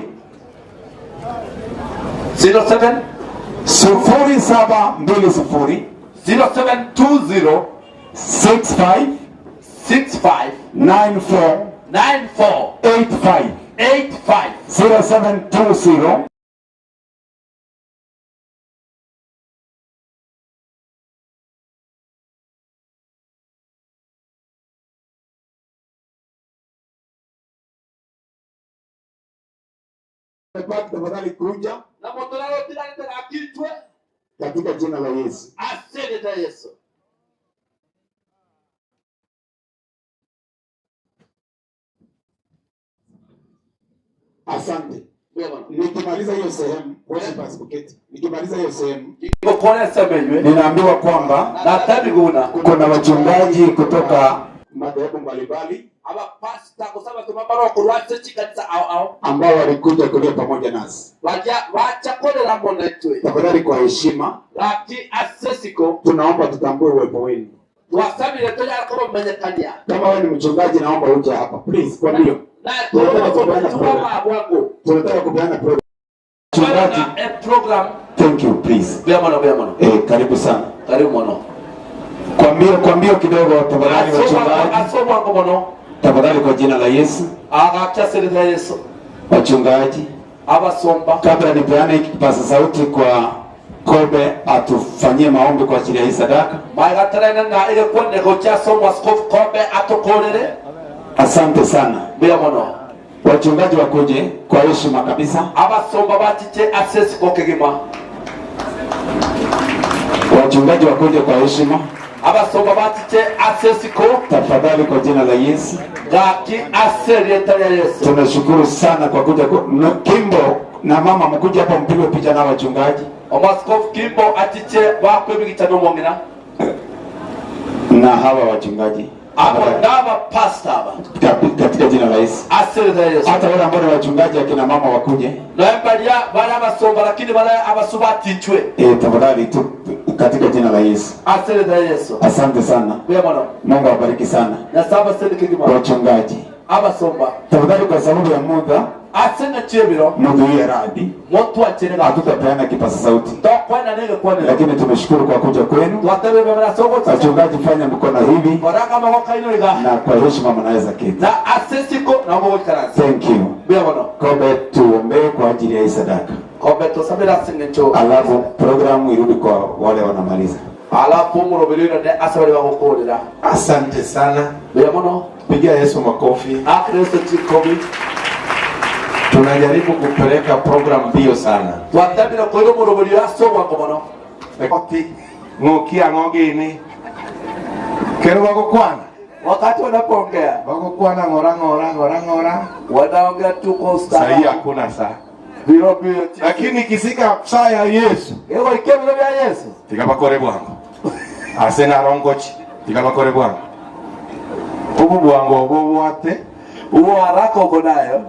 07 0720 0720 65 65 94 94 85 85 0720 Tafadhali kuja na motoraro tigarete gakitwe katika jina la Yesu. asante Yesu. Asante. Nikimaliza hiyo sehemu, worshipers kuketi. Nikimaliza hiyo sehemu, Ngokore semenywe ninaambiwa kwamba na tabiguna kuna wachungaji kutoka madhehebu mbalimbali abapasita gusaba tumabaro kurwatse chikanisa ao ao ambao walikuja kulia pamoja nasi. baja bachakorera monetwe Tafadhali, kwa heshima, laki asesiko tunaomba tutambue uwepo wenu. twasabire toyara kubamenyekania Kama wewe ni mchungaji, naomba uje hapa please. Kwa hiyo na tunataka kupeana program, bwangu tunataka kupeana program. Mchungaji, e program thank you please. bia mono bia mono Eh, karibu sana. karibu mono Kwa mbio, kwa mbio kidogo tafadhali, wachungaji, aso bwangu mono tafadhali, kwa jina la Yesu, agacha serita Yesu wachungaji abasomba kabla nipeane hiki kipaza sauti kwa Kobe atufanyie maombi kwa ajili ya hii sadaka. maigatarene na igekuoneko cha somo askofu kombe atukurire Asante sana bia mono wachungaji, wakuje kwa heshima kabisa. abasomba bachiche asesiko kegima Wachungaji wakuje kwa heshima abasomba bachiche asesiko tafadhali, kwa jina la Yesu. gaki aserieta ya Yesu Tunashukuru sana kwa kuja ku- m- Kimbo na mama mkuje hapa mpigwe picha na wachungaji omaskofu kimbo achiche bakwebigita nomong'ina na hawa wachungaji abo n'abapasita aba Kapi- katika jina la Yesu. aserieta ya Yesu Hata wale ambao ni wachungaji akina mama wakuje, naembaria bari abasomba lakini bari abasu batichwe eh, tafadhali tu katika jina la Yesu. aserieta ya Yesu Asante sana, bia mono Mungu awabariki sana nyasaye abasende kegima wachungaji. abasomba Tafadhali, kwa sababu ya muda, asene chebiro mudhuie radhi, motwachere hatutapeana kipaza sauti, tokwena negekwanero lakini tumeshukuru kwa kuja kwenu. twatebebemera sogocha Wachungaji, fanya mkono hivi koraka magokaino iga na kwa heshima mnaweza keti. na asesiko nagogoikaransa Thank you. bia mono Kobe, tuombee kwa ajili ya hii sadaka, kombe tosabira aseng'encho alafu programu irudi kwa wale wanamaliza. alafu omuroberi ne ase bari bagokorera Asante sana, bia mono pigia Yesu makofi. akristo chikobi Tunajaribu kupeleka program mbio sana. twatabire koira omuroberi ase obwango mono Oti ng'oki ang'o gini kero bagokwana wakati wanapoongea bagokwana ng'ora ng'ora ng'ora ng'ora, wanaongea tu kwa sahii ustaarabu hakuna saa, biro biro lakini ikifika saa ya Yesu ego ikia biro bya Yesu tiga bakore bwango ase narongochi tiga bakore bwango obu bwango obo bwate huo haraka uko nayo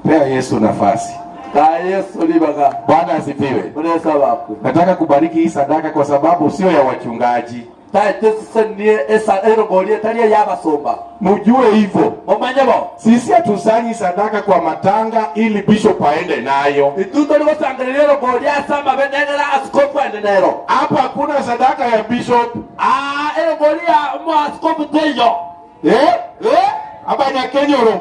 pea Yesu nafasi. ka Yesu libaga Bwana asifiwe. unaweza waku Nataka kubariki hii sadaka kwa sababu sio ya wachungaji, taetesisenie esa erongorie taria yabasomba mjue hivyo. mumanye bo Sisi hatusanyi sadaka kwa matanga ili bishop aende nayo. ituto rigosangereria erongoria ase amabe negera askofu ende nero Hapa hakuna sadaka ya bishop Ah, erongoria mo askofu teiyo eh? Eh? Hapa Nyakenyoro.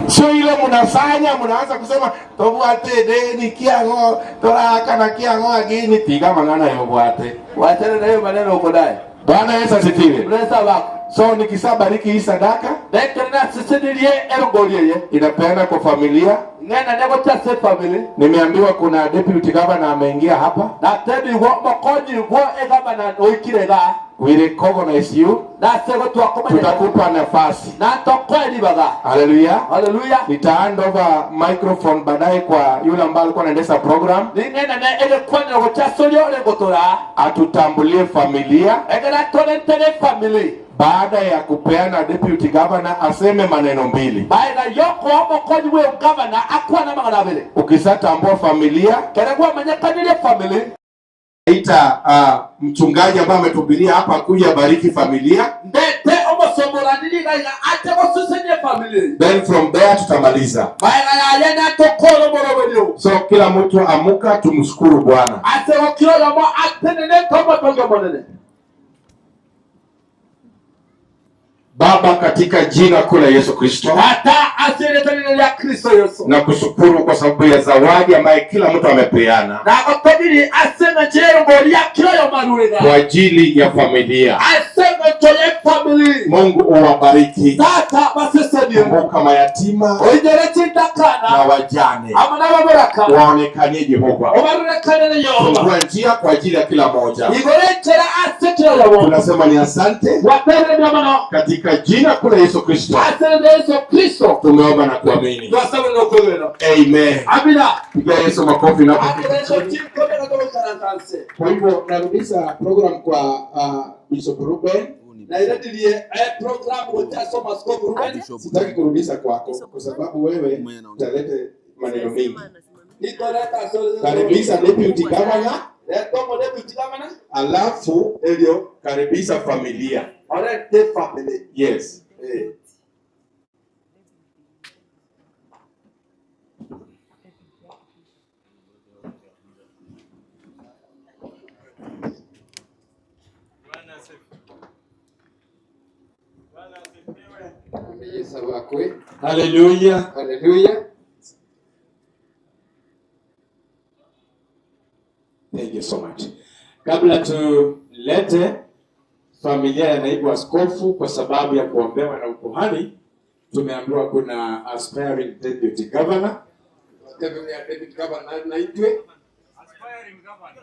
Sio ile mnafanya mnaanza kusema tobwate edeni kiang'o toraakana kiang'o agini tiga amang'ana aye obwate. Wachana na hiyo maneno uko naye. Bwana Yesu asifiwe. Bless wako. So nikisabariki hii sadaka Nekero nasesenirie erongori eye. inapeana kwa familia. Ng'ena negocha ase family. Nimeambiwa kuna deputy governor ameingia hapa. Natebigwa omokonyi bwo egavana oikire igaa. We recognize you. Nase gotwakomanyete. Tutakupa nafasi. Natokoe ribaga. Haleluya. Haleluya. Nita hand over microphone baadaye kwa yule ambaye alikuwa anaendesha program. Ning'enane egekwanero gocha ase oria ore gotoraa. Atutambulie familia. Ekero atorentere family. Baada ya kupeana deputy governor aseme maneno mbili. Maega yokoa omokonyi bwe governor akwane amang'ana abere. Ukishatambua familia. Kere gwamanyekanirie family. Ita mchungaji ambaye ametuhubiria hapa kuja bariki familia. Ndete omosomorani iga iga ache gosusenia family. Then from there tutamaliza. Maega yaye natokore omoroberio. So kila mtu amuka tumshukuru Bwana. Ase gokira oyomo atenene tomotonge Omonene. Baba, katika jina kuu la Yesu Kristo, Tata ase erieta rinene ria Kristo Yesu, nakushukuru kwa sababu ya zawadi ambaye kila mtu amepeana nagotogiri ase eng'encho y'erongori ya kila oyomo arure kwa ajili ya familia. ase eng'encho y'efamily. Mungu uwabariki. Tata basesenie. Kumbuka mayatima oinyore chindakana na wajane, amo n'ababoraka waonekanie Jehova. obarorekanere Yehova. Fungua njia kwa ajili ya kila moja. Igoro enchera ase kila oyomo. Tunasema ni asante Waterere mono katika jina kuu la Yesu Kristo. Ase Yesu Kristo tumeomba na kuamini. Twasaba na kwegena. Amen. Amina. Piga Yesu makofi na Amina. Yesu chikome na tokarantanse. Kwa hivyo narudisha program kwa Bishop Ruben. Na iradirie program gocha Askofu Ruben. Sitaki kurudisha kwako kwa sababu wewe utalete maneno mengi. Karibisha deputy governor. Deputy governor. Alafu elio karibisha familia. Alete family. Yes. Haleluya. Haleluya. Thank you so much. Kabla tulete familia ya naibu askofu kwa sababu ya kuombewa na ukuhani, tumeambiwa kuna aspiring deputy governor.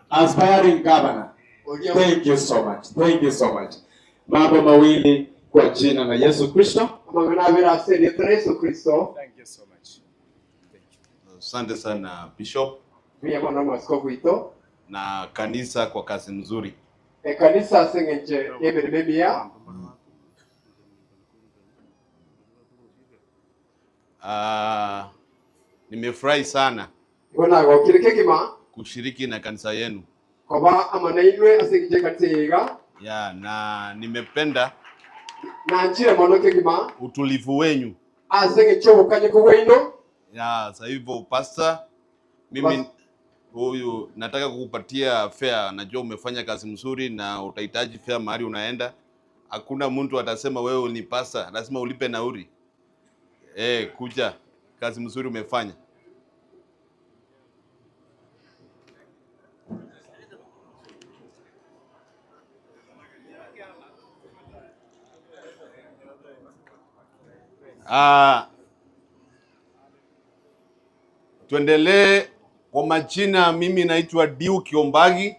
Aspiring governor. Thank you so much. Thank you so much. Mambo mawili kwa jina la Yesu Kristo. Yesu Kristo. Thank you so much. Asante sana Bishop Askofu na kanisa kwa kazi mzuri. Ekanisa ase eng'encho y'emirimo emiya. Nimefurahi sana Igo kegima kushiriki na kanisa yenu koba amanainwe ase eng'encho y'ekanisa eyeiga ya, na nimependa na nchire mono kegima utulivu wenyu ase eng'encho y'obokanyeko bwaino ya. Sasa hivyo pastor, mimi huyu nataka kukupatia fare. Najua umefanya kazi mzuri na utahitaji fare mahali unaenda. Hakuna mtu atasema wewe ni pastor, lazima ulipe nauri. Kuja, kazi mzuri umefanya. Tuendelee kwa majina. Mimi naitwa Diu Kiombagi.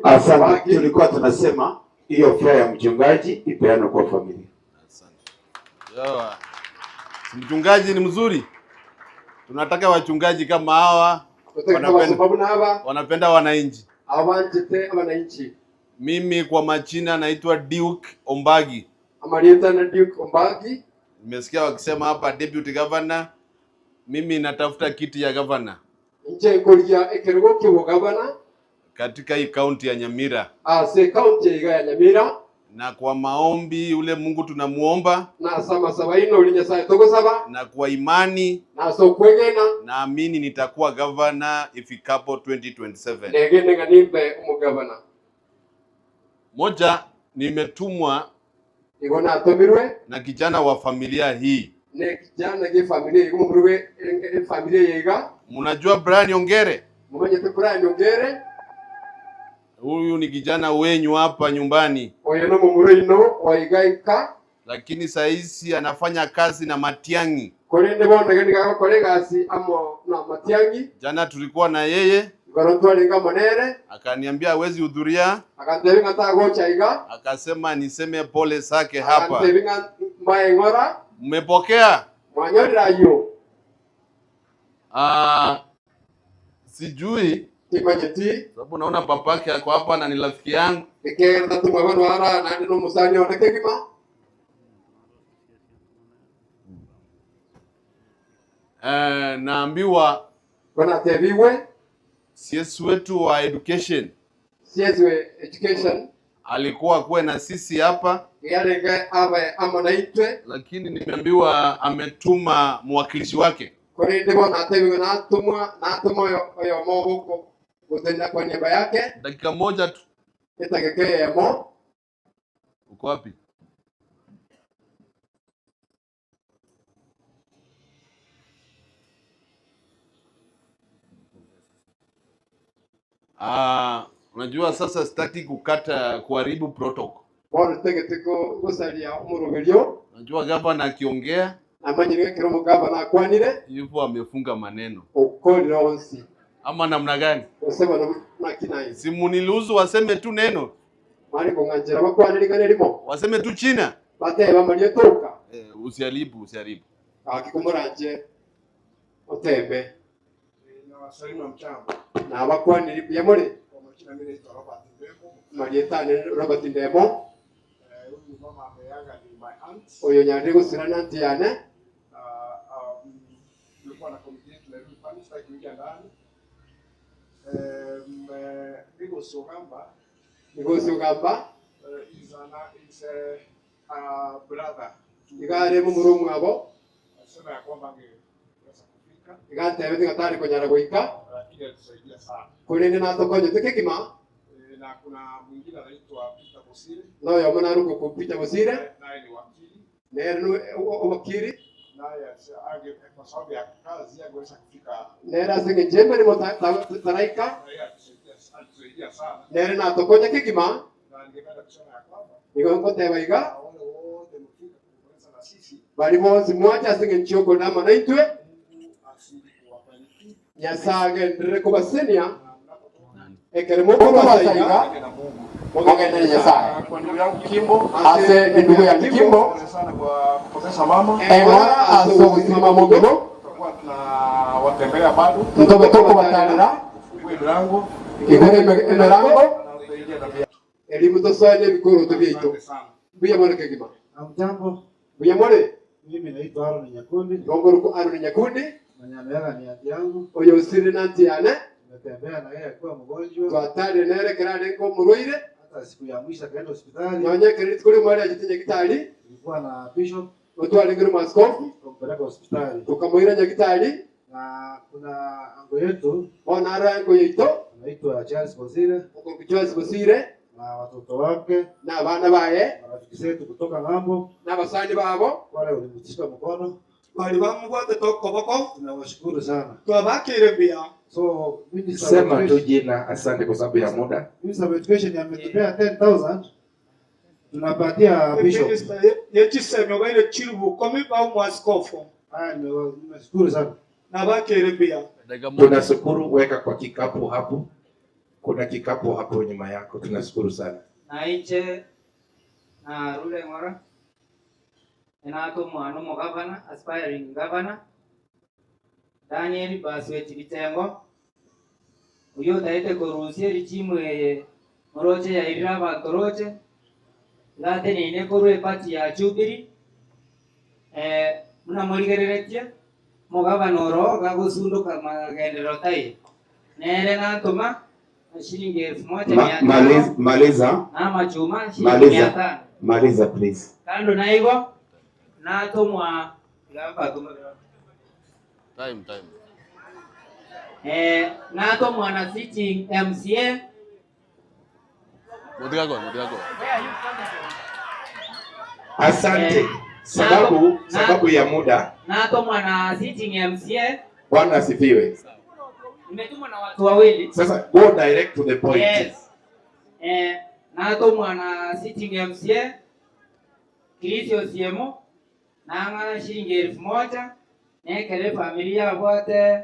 Asante. Tulikuwa tunasema hiyo fare ya mchungaji ipeanwe kwa familia. Asante. Sawa. Mchungaji ni mzuri. Tunataka wachungaji kama hawa wanapenda wananchi. Mimi kwa majina naitwa Duke Ombagi. Duke Ombagi. Nimesikia wakisema hapa deputy governor. Mimi natafuta kiti ya governor. Nje kulia ekerugo kiwo governor katika hii kaunti ya Nyamira. Ase kaunti ya Nyamira. Na kwa maombi ule Mungu tunamuomba na sama saba ino uli Nyasaye togosaba na kwa imani na so kwegena naamini nitakuwa governor ifikapo 2027. Negene nganimbe umugavana. Moja, nimetumwa Igona atomirwe na kijana wa familia hii. Ne kijana gi'efamilia eye omomura bwe efamilia eye iga. Munajua Brian Ongere? Momanyete Brian Ongere? Huyu ni kijana wenyu hapa nyumbani. Oyo nomomura oino o iga inka. Lakini sahizi anafanya kazi na Matiang'i. Korende bono iga nigo agokora egasi amo na Matiang'i. Jana tulikuwa na yeye. Igoro ntwarenge amo nere. Akaniambia hawezi hudhuria. Agantebia ng'a tagocha iga. Akasema niseme pole zake hapa. Agantebia ng'a mbae ng'ora. Mmepokea? Mwanyorire ayio? Ah, sijui Timanyeti. Sababu naona papake ako hapa na ni rafiki yangu. Ekiagera tatomwa bono ara naende nomosani one kegima. Eh, naambiwa Bono natebigwe. CS wetu wa education CS we education alikuwa kuwe na sisi hapa, yarenge abe amo naitwe, lakini nimeambiwa ametuma mwakilishi wake. Korende bono natebigwe natumwa natuma oyo oyomo obo gotenena kwa niaba yake. Dakika moja tu. Etageka eyemo. Uko wapi? Ah, unajua sasa sitaki kukata kuharibu protocol. Bono tagete go- gosaria omoroberio. Unajua gavana akiongea Namanyire ekero omogavana akwanire hivyo amefunga maneno okorire onsi. ama namna gani? Gose bono naki naye. Si muniruhusu waseme tu neno, Mari kong'anchera bakwane ring'ana erimo. waseme tu China. Batebe amaria toka. Eh, usiharibu, usiharibu. Gaki komoranche otebe. Nawasalimu mchambo. Nabakwanire buya more. Kwa majina mimi naitwa Robert Ndemo. Marieta ane Robert Ndemo. Eh, huyu mama ameaga ni my aunt. Oyo nyarire gosira na aunty yane. Na tulikuwa na komiti yetu Nairobi Parish, sitaki kuingia ndani. Nigo Sogamba. Nigo Sogamba. Is an, is a, a brother. Iga are momura omwabo. Alisema ya kwamba angeweza kufika. Iga antebete ng'a tari konyara goika. Lakini alitusaidia sana. Korende natokonyete kegima. Na kuna mwingine anaitwa Peter Bosire. Na oyomo naruka okwo Peter Bosire. Naye ni wakili. Nere no owakiri. Naye ange kwa sababu ya kazi angeweza kufika. Nere ase eng'encho y'emeremo taraika. Na yeye alitusaidia sana. Nere natokonya kegima. Na ningependa kusema ya kwamba Nigo nkoteba iga. wale wote mfika kuungana na sisi. Bari bonsi mwache ase eng'encho y'okorera amo naintwe. Mungu azidi kuwabariki. Nyasaye agenderere kobasenia. Ekero mokobasa iga, Mogendere Nyasaye. Kwa ndugu yangu Kimbo. Ase endugu yange Kimbo. Pole sana kwa kupoteza mama. Eng'ora ase obosima mogima. Tutakuwa tunawatembelea bado. Ntobe tokobatanera. Fungue milango. Igure emirango. Elimu tosoe n'ebikoroto biaito. Mbuya mono kegima. Hamjambo. Mbuya more. Mimi naitwa Aaron Nyakundi. Nongoruko Aaron Nyakundi. Mwenye ni aunti yangu. Oyo osire na aunti yane. Tumetembea na yeye akiwa mgonjwa. Twatare nere ekero arenge omorwaire. Hata siku ya mwisho akaenda hospitali. Nonya ekero rituko rimo ariachete nyagitari. Tulikuwa na bishop. Otwarengire omwaskofu. Tukampeleka hospitali. Tukamoira nyagitari. Na kuna ango yetu. Bono aro ango yaito. Anaitwa Charles Bosire. Okorokwa Charles Bosire. Na watoto wake. Na abana baye. Marafiki zetu kutoka ng'ambo. Na abasani babo. Wale walimshika mkono. Bali bamubwate tokoboko. Tunawashukuru sana. Twabakire buya. So, Minister of Sema tu Education- jina, asante kwa sababu ya muda. Minister of Education ametupea 10,000. Tunapatia bishop. Minister yechiseme baire chirubu komi ba mwaskofu. Haya, nimeshukuru sana. Nabakire buya. Tunashukuru, weka kwa kikapu hapo. Kuna kikapu hapo nyuma yako. Tunashukuru sana. Naiche na rule ng'ora enato omwana omogavana aspiring governor Daniel Basweti Bitengo oyo otaete korusia erichimu eye moroche yairire abanto roche gateneine korwa eparty ya Jubilee buna morigereretie omogavana oro gagosunduka magenderero taiyo nere natoma shilingi elfu moja mia tano Maliza. na amachuma shilingi mia Maliza. tano Maliza please. kando naigo natomwa Time, time. Natomwa na sitting MCA Mutigako, mutigako. Asante. Sababu sababu ya muda. Natomwa na sitting MCA. Bwana asifiwe. Nimetumwa na watu wawili. Sasa go direct to the point. Yes. Eh, natomwa na sitting MCA Chris Osiemo nang'a shilingi elfu moja nekere efamiri yabwate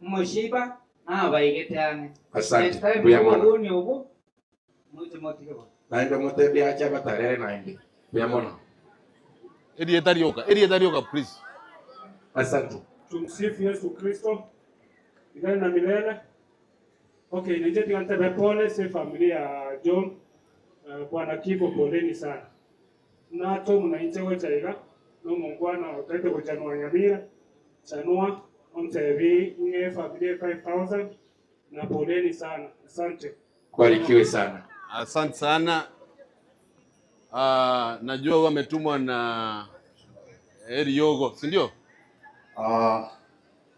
omoshiba nabaigete ang'e. Asante. Next time Mbuya mono. obobuni obu moche motige bono. Naende motebie ache abatarere naende. Mbuya mono. Erieta rioka, erieta rioka please. Asante. Tumsifu Yesu Kristo milele na milele. Okay, ninche tiga ntebe pole ase efamiri ya John eh, Bwana Kibo poleni sana. Nato buna inche gocha iga nomongwana otaete gochanua Nyamira, chanua ontebi ng'e efamiri ye 5000 na poleni sana. Asante. Barikiwe sana. Asante sana. Uh, najua wametumwa na Eriogo, si ndio? Uh,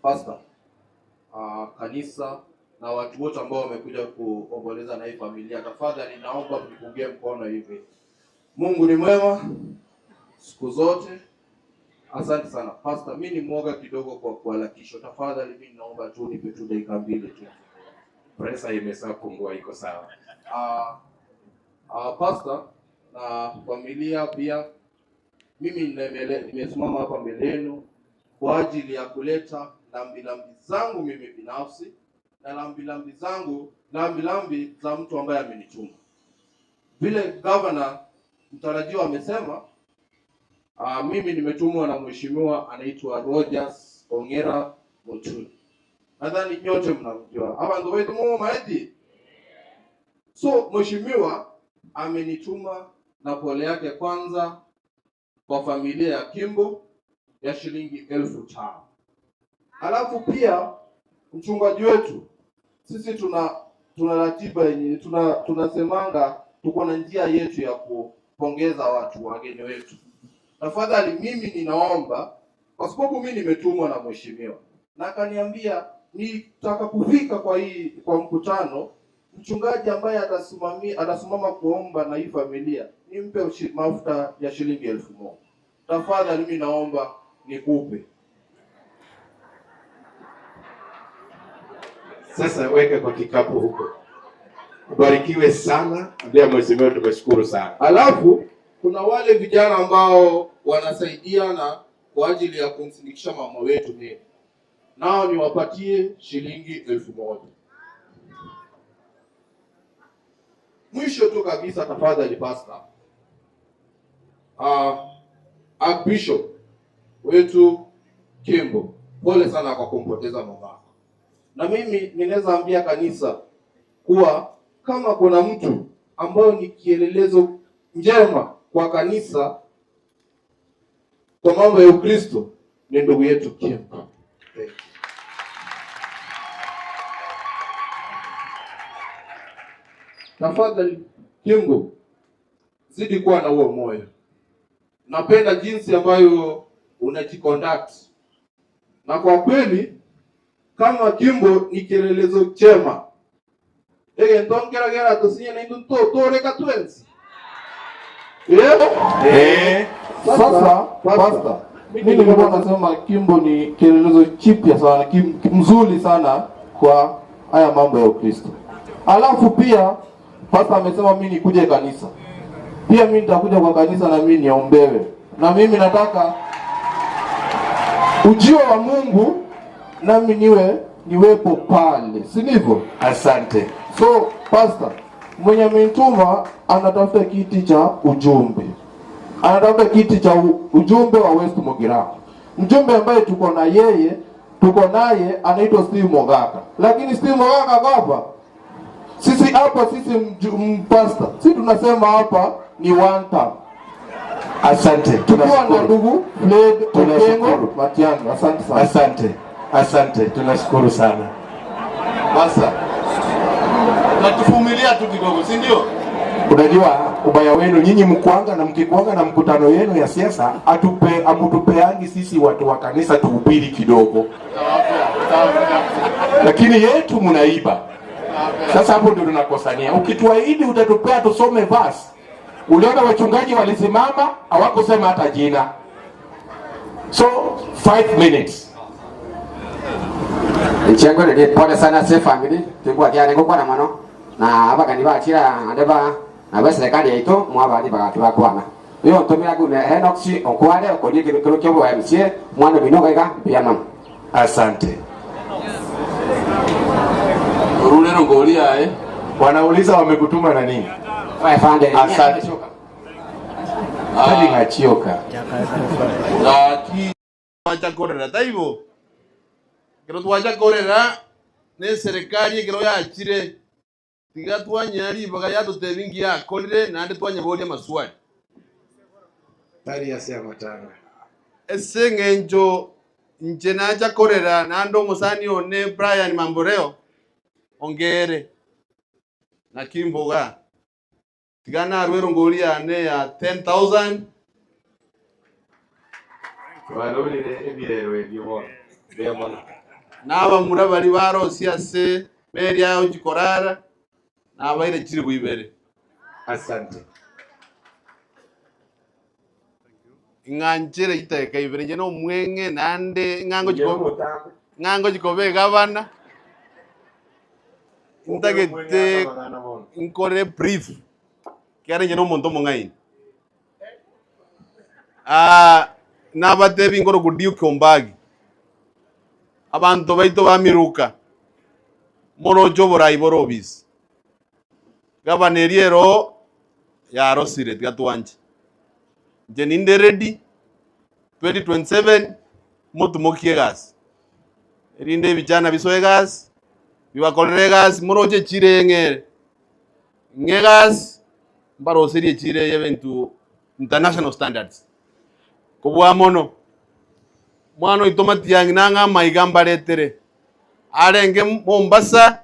Pastor, uh, kanisa na watu wote ambao wamekuja kuomboleza na hii familia, tafadhali naomba mnipungie mkono hivi. Mungu ni mwema siku zote. Asante sana Pastor, mi ni mwoga kidogo kwa kuharakishwa. Tafadhali mi naomba tu nipe tu dakika mbili tu. Presa imeshapungua, iko sawa. Uh, uh, Pastor na familia pia, mimi nimele- nimesimama hapa mbele yenu kwa ajili ya kuleta lambilambi zangu mimi binafsi na lambilambi zangu lambilambi za mtu ambaye amenituma. Vile governor mtarajiwa amesema, uh, mimi nimetumwa na mheshimiwa anaitwa Rogers Ongera Muturi. Nadhani nyote mnamjua. Abantu wetu mumaiti. So mheshimiwa amenituma na pole yake kwanza kwa familia ya Kimbo ya shilingi 5,000. Alafu pia mchungaji wetu sisi tuna tuna ratiba yenye tuna tunasemanga tuko na njia yetu ya kupongeza watu wageni wetu. Tafadhali mimi ninaomba kwa sababu mimi nimetumwa na mheshimiwa na akaniambia nitakapofika kwa hii kwa mkutano mchungaji ambaye atasimamia atasimama kuomba na hii familia nimpe ushi- mafuta ya shilingi 1,000. Tafadhali mimi naomba nikupe. Sasa weka kwa kikapu huko. Ubarikiwe sana. Ambia mheshimiwa tumeshukuru sana. Alafu kuna wale vijana ambao wanasaidiana kwa ajili ya kumsindikisha mama wetu mimi, nao niwapatie shilingi 1,000. Mwisho tu kabisa, tafadhali pastor, uh, Archbishop wetu Kimbo, pole sana kwa kumpoteza mamako, na mimi ninaweza ambia kanisa kuwa kama kuna mtu ambayo ni kielelezo njema kwa kanisa kwa mambo ya Ukristo ni ndugu yetu Kimbo. Thank you. Tafadhali Kimbo, zidi kuwa na huo moyo. Napenda jinsi ambayo unajiconduct, na kwa kweli kama Kimbo ni kielelezo chema ege ntongeragera tusinye na indu toreka twensi Eh. Sasa pastor, mimi nilikuwa nasema Kimbo ni kielelezo chipya sana, kim, mzuri sana kwa haya mambo ya Ukristo. Alafu pia pastor amesema mimi nikuje kanisa. Pia mimi nitakuja kwa kanisa na mimi niombewe. Na mimi nataka ujio wa Mungu nami niwe niwepo pale, si ndivyo? Asante. So pastor, mwenye amenituma anatafuta kiti cha ujumbe, anatafuta kiti cha ujumbe wa West Mugirango. Mjumbe ambaye tuko na yeye, tuko naye anaitwa Steve Mogaka, lakini Steve Mogaka ako hapa. Sisi hapa sisi mpasta, sisi tunasema hapa ni one term. Asante. Tukiwa na Tunashukuru. ndugu Fred Tunashukuru. Okengo Matiang'i. Asante sana. Asante. Asante, tunashukuru sana. Basa. Natuvumilia tu kidogo, si ndio? Unajua ubaya wenu nyinyi mkuanga na mkikuanga na mkutano yenu ya siasa atupe amutupeangi sisi watu wa kanisa tuhubiri kidogo, lakini yetu mnaiba. Sasa hapo ndio tunakosania. Ukituahidi utatupea tusome verse, uliona wachungaji walisimama hawakusema hata jina. So 5 minutes. Inche nkwenerie pole sana ase efamiri, timbwati are ngokwana mono, na abageni bachire ande ba nabo eserekari yaito mwabaa ribaga tibakwana. Oyo ontomire agune Henox okware okoria ekero kia obo MCA omwana omino iga iga mbuya mono. Asante. Orure rogori yaye. Wanauliza wamekutuma na nini? Asante. Tari ng'achioka. Gaki twacha korera taibo? Ekero twacha korera na eserekari ekero yachire tiga twanyea ribaga yatotebia inki yakorire naende twanyeboria amaswali. Tari ase amatanga. Ase eng'encho inche nacha korera naende omosani one Brian Mamboleo ongere naki mboga. Tiga narue erongori yane ya 10,000. Twarorire ebirero ebio bono. Mbuya mono. Na abamura baria barosie ase meri agochia korara, nabaire chilifu ibere. Asante. Ing'anchere chidakika ibere inche nomweng'e naende ng'a ngochia koba egavana, ntagete nkore brief ekiagera inche nomonto omong'aini. Nabatebi nkorokwa Duke Ombagi, abanto baito ba Miruka, moroche oborai bore obisi. Gavana eria ero yarosire tiga twanche. Inche ninde ready 2027 motumokie egasi. Erinde ebichana bisoe egasi, bibakorere egasi moroche echiro eye ng'ere. Ng'e egasi mbaroserie echiro eye ebe into international standards. Kobua mono, mwana oito Matiang'i nang'e amaiga mbaretere. Arenge Mombasa,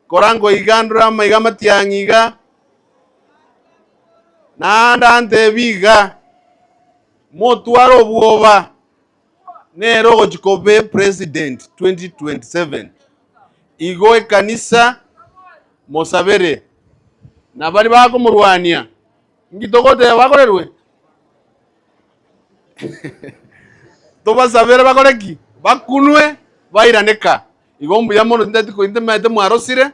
kora nkoiga ndore amaiga amatiang'i iga, naende antebi iga, motware obwoba, nere ogochia koba president 2027. Igo ekanisa mosabere, na baria bakomorwania, inki togoteba bakorerwe? Tobasabere bakore ki? Bakunwe bairane ka. Igo mbuya mono tintati ko intemete mwarosire,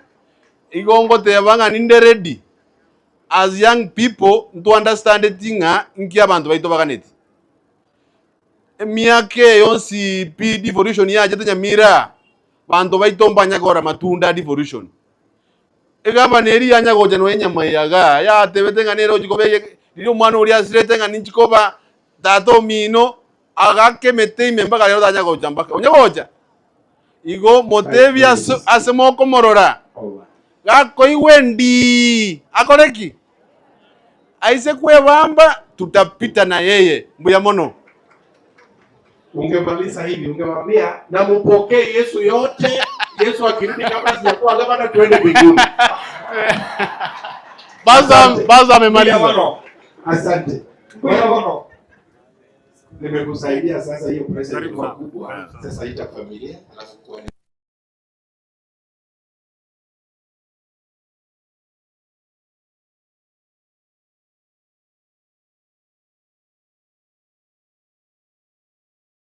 igo ngoteba ng'a ninde ready as young people nto understandeti ng'a inki abanto baito baganeti. Emiaka eye yonsi pi devolution yachete Nyamira aa, banto baito mbanya kogora amatunda a devolution. Egavana eria yanya gocha nonya enyama eye igaa, yatebete ng'a nere ochi koba eye, riria omwana oria asirete ng'a ninchi koba tata omino, agaka emete ime mpaka rero tanya gocha mpaka onye gocha. Igo motebie ase ase mokomorora, gakoigwa endii, akore ki? Aise kwebamba, tutapita na yeye. Mbuya mono. Ungemaliza hivi, ungemwambia na mupokee Yesu yote. Yesu akirudi kabla sijakuwa gavana, tuende mbinguni. Baza, baza amemaliza. Asante. Mbuya Nimekusaidia sasa, hiyo pressure ilikuwa kubwa. Sasa ita familia alafu kwa